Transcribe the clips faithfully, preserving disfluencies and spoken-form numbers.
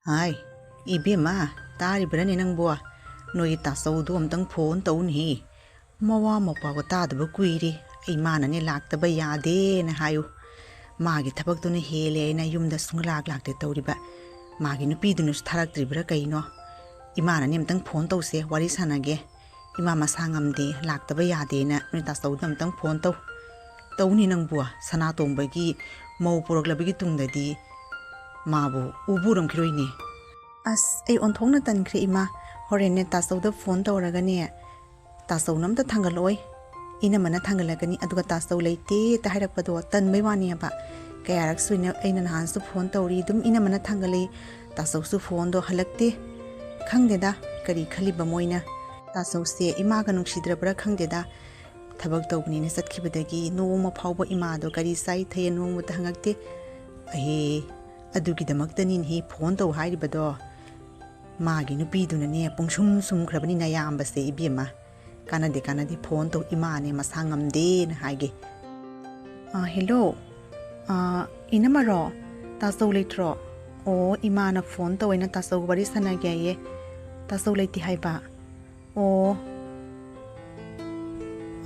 ꯍꯥꯏ, ꯏꯕꯦꯝꯃ, ꯇꯥꯔꯤꯕ꯭ꯔꯅꯦ ꯅꯪꯕꯣ? ꯅꯣꯏꯒꯤ ꯇꯥꯆꯧꯗꯣ ꯑꯝꯇꯪ ꯐꯣꯟ ꯇꯧꯅꯦꯍꯦ꯫ ꯃꯋꯥ ꯃꯄꯥꯒ ꯇꯥꯗꯕ ꯀꯨꯏꯔꯦ꯫ ꯏꯃꯥꯅꯅꯦ ꯂꯥꯛꯇꯕ ꯌꯥꯗꯦꯅ ꯍꯥꯏꯌꯨ꯫ ꯃꯥꯒꯤ ꯊꯕꯛꯇꯨꯅ ꯍꯦꯜꯂꯦ ꯍꯥꯏꯅ ꯌꯨꯝꯗ ꯁꯨꯡꯂꯥꯛ ꯂꯥꯛꯇꯦ ꯇꯧꯔꯤꯕ꯫ ꯃꯥꯒꯤ ꯅꯨꯄꯤꯗꯨꯅꯁꯨ ꯊꯥꯔꯛꯇ꯭ꯔꯤꯕ꯭ꯔꯥ ꯀꯩꯅꯣ? ꯏꯃꯥꯅꯅꯦ ꯑꯝꯇꯪ ꯐꯣꯟ ꯇꯧꯁꯦ, ꯋꯥꯔꯤ ꯁꯥꯟꯅꯒꯦ꯫ ꯏꯃꯥ ꯃꯁꯥ ꯉꯝꯗꯦ, ꯂꯥꯛꯇꯕ ꯌꯥꯗꯦꯅ ꯅꯣꯏ ꯇꯥꯆꯧꯗ ꯑꯝꯇꯪ ꯐꯣꯟ ꯇꯧ꯫ ꯇꯧꯅꯤ ꯅꯪꯕꯨ, ꯁꯅꯥꯇꯣꯝꯕꯒꯤ ꯃꯧ ꯄꯨꯔꯛꯂꯕꯒꯤ ꯇꯨꯡꯗꯗꯤ ꯃꯥꯕꯨ ꯎꯕꯨ ꯎꯔꯝꯈꯤꯔꯣꯏꯅꯦ꯫ ꯑꯁ, ꯑꯩ ꯑꯣꯟꯊꯣꯛꯅ ꯇꯟꯈ꯭ꯔꯦ ꯏꯃꯥ꯫ ꯍꯣꯔꯦꯟꯅꯦ ꯇꯥꯆꯧꯗ ꯐꯣꯟ ꯇꯧꯔꯒꯅꯦ, ꯇꯥꯆꯧꯅ ꯑꯝꯇ ꯊꯥꯡꯒꯠꯂꯛꯑꯣꯏ꯫ ꯏꯅꯝꯃꯅ ꯊꯥꯡꯒꯠꯂꯛꯀꯅꯤ, ꯑꯗꯨꯒ ꯇꯥꯆꯧ ꯂꯩꯇꯦ ꯍꯦꯛꯇ ꯍꯥꯏꯔꯛꯄꯗꯣ ꯇꯟꯕꯩ ꯋꯥꯅꯦꯕ꯫ ꯀꯌꯥꯔꯛ ꯁꯨꯏꯅ ꯑꯩꯅ ꯅꯍꯥꯟꯁꯨ ꯐꯣꯟ ꯇꯧꯔꯤ, ꯑꯗꯨꯝ ꯏꯅꯝꯃꯅ ꯊꯥꯡꯒꯠꯂꯛꯏ, ꯇꯥꯆꯧꯁꯨ ꯐꯣꯟꯗꯣ ꯍꯜꯂꯛꯇꯦ꯫ ꯈꯪꯗꯦꯗ, ꯀꯔꯤ ꯈꯜꯂꯤꯕ ꯃꯣꯏꯅ꯫ ꯇꯥꯆꯧꯁꯦ ꯏꯃꯥꯒ ꯅꯨꯡꯁꯤꯗ꯭ꯔꯕ꯭ꯔꯥ ꯈꯪꯗꯦꯗ꯫ ꯊꯕꯛ ꯇꯧꯕꯅꯤꯅ ꯆꯠꯈꯤꯕꯗꯒꯤ ꯅꯣꯡꯃ ꯐꯥꯎꯕ ꯏꯃꯥꯗꯣ ꯀꯔꯤ ꯆꯥꯏ ꯊꯛꯑꯦ ꯅꯣꯡꯃꯇ ꯍꯪꯉꯛꯇꯦ꯫ ꯑꯍꯦ, ꯑꯗꯨꯒꯤꯗꯃꯛꯇꯅꯤꯅꯦꯍꯦ ꯐꯣꯟ ꯇꯧ ꯍꯥꯏꯔꯤꯕꯗꯣ꯫ ꯃꯥꯒꯤ ꯅꯨꯄꯤꯗꯨꯅꯅꯦ ꯄꯨꯡꯁꯨꯝ ꯁꯨꯝꯈ꯭ꯔꯕꯅꯤꯅ ꯌꯥꯝꯕꯁꯦ ꯏꯕꯦꯝꯃ꯫ ꯀꯥꯟꯅꯗꯦ, ꯀꯥꯟꯅꯗꯦ, ꯐꯣꯟ ꯇꯧ, ꯏꯃꯥꯅꯦ ꯃꯁꯥ ꯉꯝꯗꯦꯅ ꯍꯥꯏꯒꯦ꯫ ꯑꯥ, ꯍꯦꯜꯂꯣ꯫ ꯑꯥ, ꯏꯅꯝꯃꯔꯣ? ꯇꯥꯆꯧ ꯂꯩꯇ꯭ꯔꯣ? ꯑꯣ, ꯏꯃꯥꯅ ꯐꯣꯟ ꯇꯧꯋꯦꯅ ꯇꯥꯆꯧꯒ ꯋꯥꯔꯤ ꯁꯥꯟꯅꯒꯦ ꯍꯥꯏꯌꯦ꯫ ꯇꯥꯆꯧ ꯂꯩꯇꯦ ꯍꯥꯏꯕ? ꯑꯣ꯫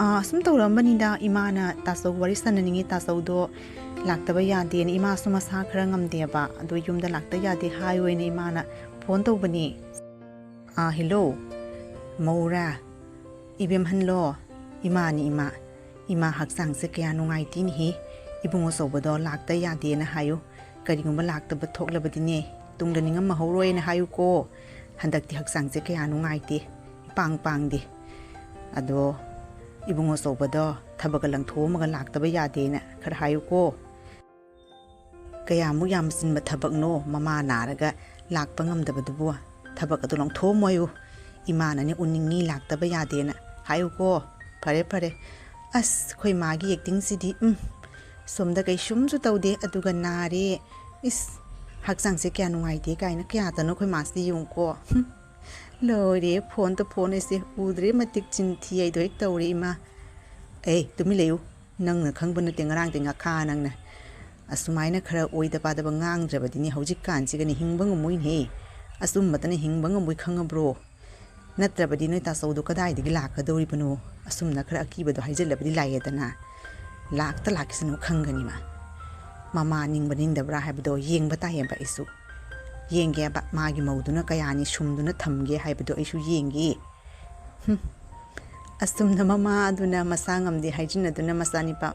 ꯑꯥ, ꯑꯁꯨꯝ ꯇꯧꯔꯛꯑꯝꯕꯅꯤꯗ, ꯏꯃꯥꯅ ꯇꯥꯆꯧꯒ ꯋꯥꯔꯤ ꯁꯥꯟꯅꯅꯤꯡꯉꯤ, ꯇꯥꯆꯧꯗꯣ ꯂꯥꯛꯇꯕ ꯌꯥꯗꯦꯅ, ꯏꯃꯥꯁꯨ ꯃꯁꯥ ꯈꯔ ꯉꯝꯗꯦꯕ, ꯑꯗꯣ ꯌꯨꯝꯗ ꯂꯥꯛꯇ ꯌꯥꯗꯦ ꯍꯥꯏꯌꯣꯅ ꯏꯃꯥꯅ ꯐꯣꯟ ꯇꯧꯕꯅꯤ꯫ ꯑꯥ, ꯍꯦꯜꯂꯣ꯫ ꯃꯧꯔꯥ? ꯏꯕꯦꯝꯍꯟꯂꯣ? ꯏꯃꯥꯅꯤ ꯏꯃꯥ꯫ ꯏꯃꯥ ꯍꯛꯆꯥꯡꯁꯦ ꯀꯌꯥ ꯅꯨꯡꯉꯥꯏꯇꯦꯅꯦꯍꯦ꯫ ꯏꯕꯨꯡ ꯑꯆꯧꯕꯗꯣ ꯂꯥꯛꯇ ꯌꯥꯗꯦꯅ ꯍꯥꯏꯌꯨ꯫ ꯀꯔꯤꯒꯨꯝꯕ ꯂꯥꯛꯇꯕ ꯊꯣꯛꯂꯕꯗꯤꯅꯦ, ꯇꯨꯡꯗ ꯅꯤꯡꯉꯝꯃꯍꯧꯔꯣꯏꯅ ꯍꯥꯏꯌꯨꯀꯣ꯫ ꯍꯟꯗꯛꯇꯤ ꯍꯛꯆꯥꯡꯁꯦ ꯀꯌꯥ ꯅꯨꯡꯉꯥꯏꯇꯦ, ꯏꯄꯥꯡ ꯄꯥꯡꯗꯦ꯫ ꯑꯗꯣ ꯏꯕꯨꯡ ꯑꯆꯧꯕꯗꯣ ꯊꯕꯛꯀ ꯂꯪꯊꯣꯛꯑꯝꯃꯒ ꯂꯥꯛꯇꯕ ꯌꯥꯗꯦꯅ ꯈꯔ ꯍꯥꯏꯌꯨꯀꯣ꯫ ꯀꯌꯥꯃꯨꯛ ꯌꯥꯝ ꯆꯤꯟꯕ ꯊꯕꯛꯅꯣ, ꯃꯃꯥ ꯅꯥꯔꯒ ꯂꯥꯛꯄ ꯉꯝꯗꯕꯗꯨꯕꯨ꯫ ꯊꯕꯛ ꯑꯗꯨ ꯂꯪꯊꯣꯛꯑꯝꯃꯣꯌꯨ꯫ ꯏꯃꯥꯅꯅꯦ ꯎꯅꯤꯡꯉꯤ, ꯂꯥꯛꯇꯕ ꯌꯥꯗꯦꯅ ꯍꯥꯏꯌꯨꯀꯣ꯫ ꯐꯔꯦ, ꯐꯔꯦ꯫ ꯑꯁ, ꯑꯩꯈꯣꯏ ꯃꯥꯒꯤ ꯑꯦꯛꯇꯤꯡꯁꯤꯗꯤ, ꯎꯝ, ꯁꯣꯝꯗ ꯀꯩꯁꯨꯝꯁꯨ ꯇꯧꯗꯦ, ꯑꯗꯨꯒ ꯅꯥꯔꯦ꯫ ꯏꯁ, ꯍꯛꯆꯥꯡꯁꯦ ꯀꯌꯥ ꯅꯨꯡꯉꯥꯏꯇꯦ ꯀꯥꯏꯅ ꯀꯌꯥꯗꯅꯣ ꯑꯩꯈꯣꯏ ꯃꯥꯁꯤꯗꯤ ꯌꯦꯡꯉꯨꯀꯣ꯫ ꯍꯨꯝ, ꯂꯣꯏꯔꯦ, ꯐꯣꯟꯗ ꯐꯣꯟ ꯑꯩꯁꯦ ꯎꯗ꯭ꯔꯦ ꯃꯇꯤꯛ ꯆꯤꯟ ꯊꯤ ꯍꯥꯏꯗꯣ ꯍꯦꯛ ꯇꯧꯔꯦ ꯏꯃꯥ꯫ ꯑꯦ, ꯇꯨꯃꯤꯟ ꯂꯩꯌꯨ꯫ ꯅꯪꯅ ꯈꯪꯕ ꯅꯠꯇꯦ, ꯉꯔꯥꯡꯗꯤ ꯉꯥꯈꯥ ꯅꯪꯅ꯫ ꯑꯁꯨꯃꯥꯏꯅ ꯈꯔ ꯑꯣꯏꯗ ꯄꯥꯗꯕ ꯉꯥꯡꯗ꯭ꯔꯕꯗꯤꯅꯦ ꯍꯧꯖꯤꯛꯀꯥꯟꯁꯤꯒꯅꯦ ꯍꯤꯡꯕ ꯉꯝꯃꯣꯏꯅꯦꯍꯦ꯫ ꯑꯆꯨꯝꯕꯇꯅ ꯍꯤꯡꯕ ꯉꯝꯃꯣꯏ ꯈꯪꯉꯕ꯭ꯔꯣ? ꯅꯠꯇ꯭ꯔꯕꯗꯤ ꯅꯣꯏ ꯇꯥꯆꯧꯗꯣ ꯀꯗꯥꯏꯗꯒꯤ ꯂꯥꯛꯀꯗꯧꯔꯤꯕꯅꯣ? ꯑꯁꯨꯝꯅ ꯈꯔ ꯑꯀꯤꯕꯗꯣ ꯍꯥꯏꯖꯤꯜꯂꯕꯗꯤ ꯂꯥꯛꯑꯦꯗꯅ꯫ ꯂꯥꯛꯇ ꯂꯥꯛꯈꯤꯁꯅꯨ ꯈꯪꯒꯅꯤ ꯃꯥ꯫ ꯃꯃꯥ ꯅꯤꯡꯕ ꯅꯤꯡꯗꯕ꯭ꯔꯥ ꯍꯥꯏꯕꯗꯣ ꯌꯦꯡꯕ ꯇꯥꯏꯌꯦꯕ ꯑꯩꯁꯨ꯫ ꯌꯦꯡꯒꯦꯕ ꯃꯥꯒꯤ ꯃꯧꯗꯨꯅ ꯀꯌꯥꯅꯤ ꯁꯨꯝꯗꯨꯅ ꯊꯝꯒꯦ ꯍꯥꯏꯕꯗꯣ ꯑꯩꯁꯨ ꯌꯦꯡꯒꯦ꯫ ꯍꯨꯝ꯫ ꯑꯁꯨꯝꯅ ꯃꯃꯥ ꯑꯗꯨꯅ ꯃꯁꯥ ꯉꯝꯗꯦ ꯍꯥꯏꯖꯤꯟꯅꯗꯨꯅ ꯃꯆꯥꯅꯤꯄꯥ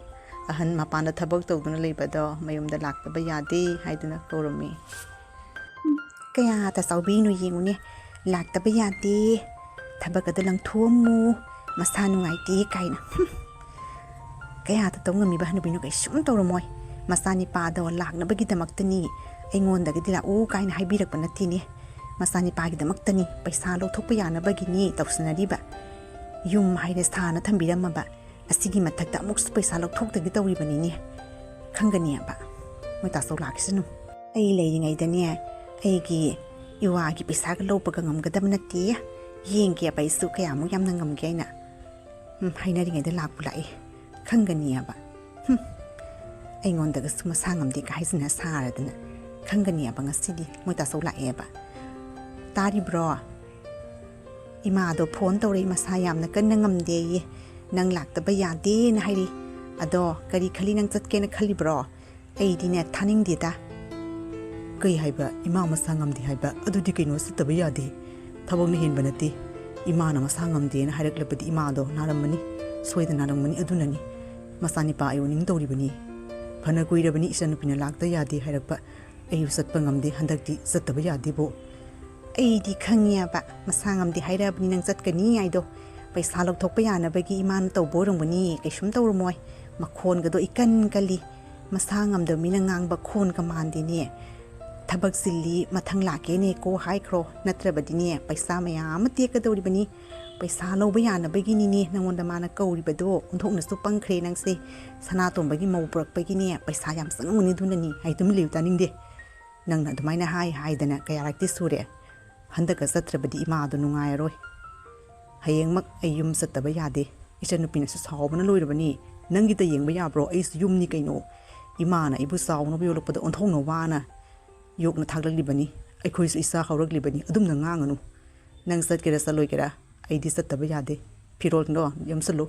ꯑꯍꯟ ꯃꯄꯥꯟꯗ ꯊꯕꯛ ꯇꯧꯗꯨꯅ ꯂꯩꯕꯗꯣ ꯃꯌꯨꯝꯗ ꯂꯥꯛꯇꯕ ꯌꯥꯗꯦ ꯍꯥꯏꯗꯨꯅ ꯀꯧꯔꯝꯃꯤ꯫ ꯀꯌꯥꯗ ꯆꯥꯎꯕꯤꯅꯣ ꯌꯦꯡꯉꯨꯅꯦ, ꯂꯥꯛꯇꯕ ꯌꯥꯗꯦ, ꯊꯕꯛ ꯑꯗꯨ ꯂꯪꯊꯣꯛꯑꯝꯃꯨ, ꯃꯁꯥ ꯅꯨꯡꯉꯥꯏꯇꯦ ꯀꯥꯏꯅ꯫ ꯍꯨꯝ꯫ ꯀꯌꯥꯗ ꯇꯧ ꯉꯝꯃꯤꯕ ꯍꯅꯨꯕꯤꯅꯣ? ꯀꯩꯁꯨꯝ ꯇꯧꯔꯝꯃꯣꯏ꯫ ꯃꯆꯥꯅꯤꯄꯥꯗꯣ ꯂꯥꯛꯅꯕꯒꯤꯗꯃꯛꯇꯅꯤ ꯑꯩꯉꯣꯟꯗꯒꯤꯗꯤ ꯂꯥꯛꯎ ꯀꯥꯏꯅ ꯍꯥꯏꯕꯤꯔꯛꯄ ꯅꯠꯇꯦꯅꯦ꯫ ꯃꯆꯥꯅꯤꯄꯥꯒꯤꯗꯃꯛꯇꯅꯤ, ꯄꯩꯁꯥ ꯂꯧꯊꯣꯛꯄ ꯌꯥꯅꯕꯒꯤꯅꯤ ꯇꯧꯁꯤꯟꯅꯔꯤꯕ꯫ ꯌꯨꯝ ꯍꯥꯏꯔꯦ ꯁꯥꯅ ꯊꯝꯕꯤꯔꯝꯃꯕ, ꯑꯁꯤꯒꯤ ꯃꯊꯛꯇ ꯑꯃꯨꯛꯁꯨ ꯄꯩꯁꯥ ꯂꯧꯊꯣꯛꯇꯒꯦ ꯇꯧꯔꯤꯕꯅꯤꯅꯦ꯫ ꯈꯪꯒꯅꯤꯑꯕ꯫ ꯃꯣꯏ ꯇꯥꯆꯧ ꯂꯥꯛꯈꯤꯁꯅꯨ꯫ ꯑꯩ ꯂꯩꯔꯤꯉꯩꯗꯅꯦ ꯑꯩꯒꯤ ꯏꯋꯥꯒꯤ ꯄꯩꯁꯥꯒ ꯂꯧꯕꯒ ꯉꯝꯒꯗꯕ ꯅꯠꯇꯦ꯫ ꯌꯦꯡꯒꯦꯕ ꯑꯩꯁꯨ ꯀꯌꯥꯃꯨꯛ ꯌꯥꯝꯅ ꯉꯝꯒꯦ ꯍꯥꯏꯅ꯫ ꯎꯝ, ꯍꯥꯏꯅꯔꯤꯉꯩꯗ ꯂꯥꯛꯄꯨ ꯂꯥꯛꯏ꯫ ꯈꯪꯒꯅꯤꯑꯕ꯫ ꯍꯨꯝ꯫ ꯑꯩꯉꯣꯟꯗꯒꯁꯨ ꯃꯁꯥ ꯉꯝꯗꯦ ꯀ ꯍꯥꯏꯖꯤꯟꯅ ꯁꯥꯔꯗꯅ꯫ ꯈꯪꯒꯅꯤꯑꯕ ꯉꯁꯤꯗꯤ ꯃꯣꯏ ꯇꯥꯆꯧ ꯂꯥꯛꯑꯦꯕ꯫ ꯇꯥꯔꯤꯕ꯭ꯔꯣ? ꯏꯃꯥꯗꯣ ꯐꯣꯟ ꯇꯧꯔꯛꯏ, ꯃꯁꯥ ꯌꯥꯝꯅ ꯀꯟꯅ ꯉꯝꯗꯦꯌꯦ, ꯅꯪ ꯂꯥꯛꯇꯕ ꯌꯥꯗꯦꯅ ꯍꯥꯏꯔꯤ꯫ ꯑꯗꯣ ꯀꯔꯤ ꯈꯜꯂꯤ, ꯅꯪ ꯆꯠꯀꯦꯅ ꯈꯜꯂꯤꯕ꯭ꯔꯣ? ꯑꯩꯗꯤꯅꯦ ꯊꯥꯅꯤꯡꯗꯦꯗ꯫ ꯀꯩ ꯍꯥꯏꯕ? ꯏꯃꯥ ꯃꯁꯥ ꯉꯝꯗꯦ ꯍꯥꯏꯕ? ꯑꯗꯨꯗꯤ ꯀꯩꯅꯣ, ꯆꯠꯇꯕ ꯌꯥꯗꯦ꯫ ꯊꯕꯛꯅ ꯍꯦꯟꯕ ꯅꯠꯇꯦ꯫ ꯏꯃꯥꯅ ꯃꯁꯥ ꯉꯝꯗꯦꯅ ꯍꯥꯏꯔꯛꯂꯕꯗꯤ ꯏꯃꯥꯗꯣ ꯅꯥꯔꯝꯃꯅꯤ, ꯁꯣꯏꯗꯅ ꯅꯥꯔꯝꯒꯅꯤ꯫ ꯑꯗꯨꯅꯅꯤ ꯃꯆꯥꯅꯤꯄꯥ ꯑꯩ ꯎꯅꯤꯡ ꯇꯧꯔꯤꯕꯅꯤ꯫ ꯐꯅ ꯀꯨꯏꯔꯕꯅꯤ ꯏꯆꯟꯅꯨꯄꯤꯅ ꯂꯥꯛꯇ ꯌꯥꯗꯦ ꯍꯥꯏꯔꯛꯄ꯫ ꯑꯩꯁꯨ ꯆꯠꯄ ꯉꯝꯗꯦ, ꯍꯟꯗꯛꯇꯤ ꯆꯠꯇꯕ ꯌꯥꯗꯦꯕꯣ꯫ ꯑꯩꯗꯤ ꯈꯪꯉꯦꯕ, ꯃꯁꯥ ꯉꯝꯗꯦ ꯍꯥꯏꯔꯛꯑꯕꯅꯤ ꯅꯪ ꯆꯠꯀꯅꯤ ꯍꯥꯏꯗꯣ꯫ ꯄꯩꯁꯥ ꯂꯧꯊꯣꯛꯄ ꯌꯥꯅꯕꯒꯤ ꯏꯃꯥꯅ ꯇꯧꯕ ꯑꯣꯏꯔꯝꯒꯅꯤ, ꯀꯩꯁꯨꯝ ꯇꯧꯔꯝꯃꯣꯏ꯫ ꯃꯈꯣꯟꯒꯗꯣ ꯏꯀꯟ ꯀꯜꯂꯤ꯫ ꯃꯁꯥ ꯉꯝꯗꯕ ꯃꯤꯅ ꯉꯥꯡꯕ ꯈꯣꯟꯒ ꯃꯥꯟꯗꯦꯅꯦ꯫ ꯊꯕꯛ ꯆꯤꯜꯂꯤ, ꯃꯊꯪ ꯂꯥꯛꯀꯦꯅꯦ ꯀꯣ ꯍꯥꯏꯈ꯭ꯔꯣ, ꯅꯠꯇ꯭ꯔꯕꯗꯤꯅꯦ ꯄꯩꯁꯥ ꯃꯌꯥꯝ ꯑꯃ ꯇꯦꯛꯀꯗꯧꯔꯤꯕꯅꯤ꯫ ꯄꯩꯁꯥ ꯂꯧꯕ ꯌꯥꯅꯕꯒꯤꯅꯤꯅꯦ ꯅꯪꯉꯣꯟꯗ ꯃꯥꯅ ꯀꯧꯔꯤꯕꯗꯣ꯫ ꯑꯣꯟꯊꯣꯛꯅꯁꯨ ꯄꯪꯈ꯭ꯔꯦ ꯅꯪꯁꯦ꯫ ꯁꯅꯥꯇꯣꯝꯕꯒꯤ ꯃꯧ ꯄꯨꯔꯛꯄꯒꯤꯅꯦ ꯄꯩꯁꯥ ꯌꯥꯝ ꯆꯪꯉꯝꯒꯅꯤ, ꯑꯗꯨꯅꯅꯤ꯫ ꯑꯩ ꯇꯨꯃꯤꯟ ꯂꯩꯌꯨ, ꯇꯥꯅꯤꯡꯗꯦ꯫ ꯅꯪꯅ ꯑꯗꯨꯃꯥꯏꯅ ꯍꯥꯏ ꯍꯥꯏꯗꯅ ꯀꯌꯥꯔꯛꯇꯤ ꯁꯨꯔꯦ꯫ ꯍꯟꯗꯛꯀ ꯆꯠꯇ꯭ꯔꯕꯗꯤ ꯏꯃꯥꯗꯣ ꯅꯨꯡꯉꯥꯏꯔꯔꯣꯏ꯫ ꯍꯌꯦꯡꯃꯛ ꯑꯩ ꯌꯨꯝ ꯆꯠꯇꯕ ꯌꯥꯗꯦ꯫ ꯏꯆꯟꯅꯨꯄꯤꯅꯁꯨ ꯁꯥꯎꯕꯅ ꯂꯣꯏꯔꯕꯅꯤ꯫ ꯅꯪꯒꯤꯇ ꯌꯦꯡꯕ ꯌꯥꯕ꯭ꯔꯣ? ꯑꯩꯁꯨ ꯌꯨꯝꯅꯤ ꯀꯩꯅꯣ꯫ ꯏꯃꯥꯅ ꯑꯩꯕꯨ ꯆꯥꯎꯅꯕ ꯌꯣꯛꯂꯛꯄꯗ ꯑꯣꯟꯊꯣꯛꯅ ꯋꯥꯅ ꯌꯣꯛꯅ ꯊꯥꯛꯂꯛꯂꯤꯕꯅꯤ꯫ ꯑꯩꯈꯣꯏꯁꯨ ꯏꯆꯥ ꯍꯧꯔꯛꯂꯤꯕꯅꯤ꯫ ꯑꯗꯨꯝꯅ ꯉꯥꯡꯒꯅꯨ꯫ ꯅꯪ ꯆꯠꯀꯦꯔꯥ ꯆꯠꯂꯣꯏꯒꯦꯔꯥ, ꯑꯩꯗꯤ ꯆꯠꯇꯕ ꯌꯥꯗꯦ꯫ ꯐꯤꯔꯣꯜꯗꯣ ꯌꯣꯝꯁꯜꯂꯨ꯫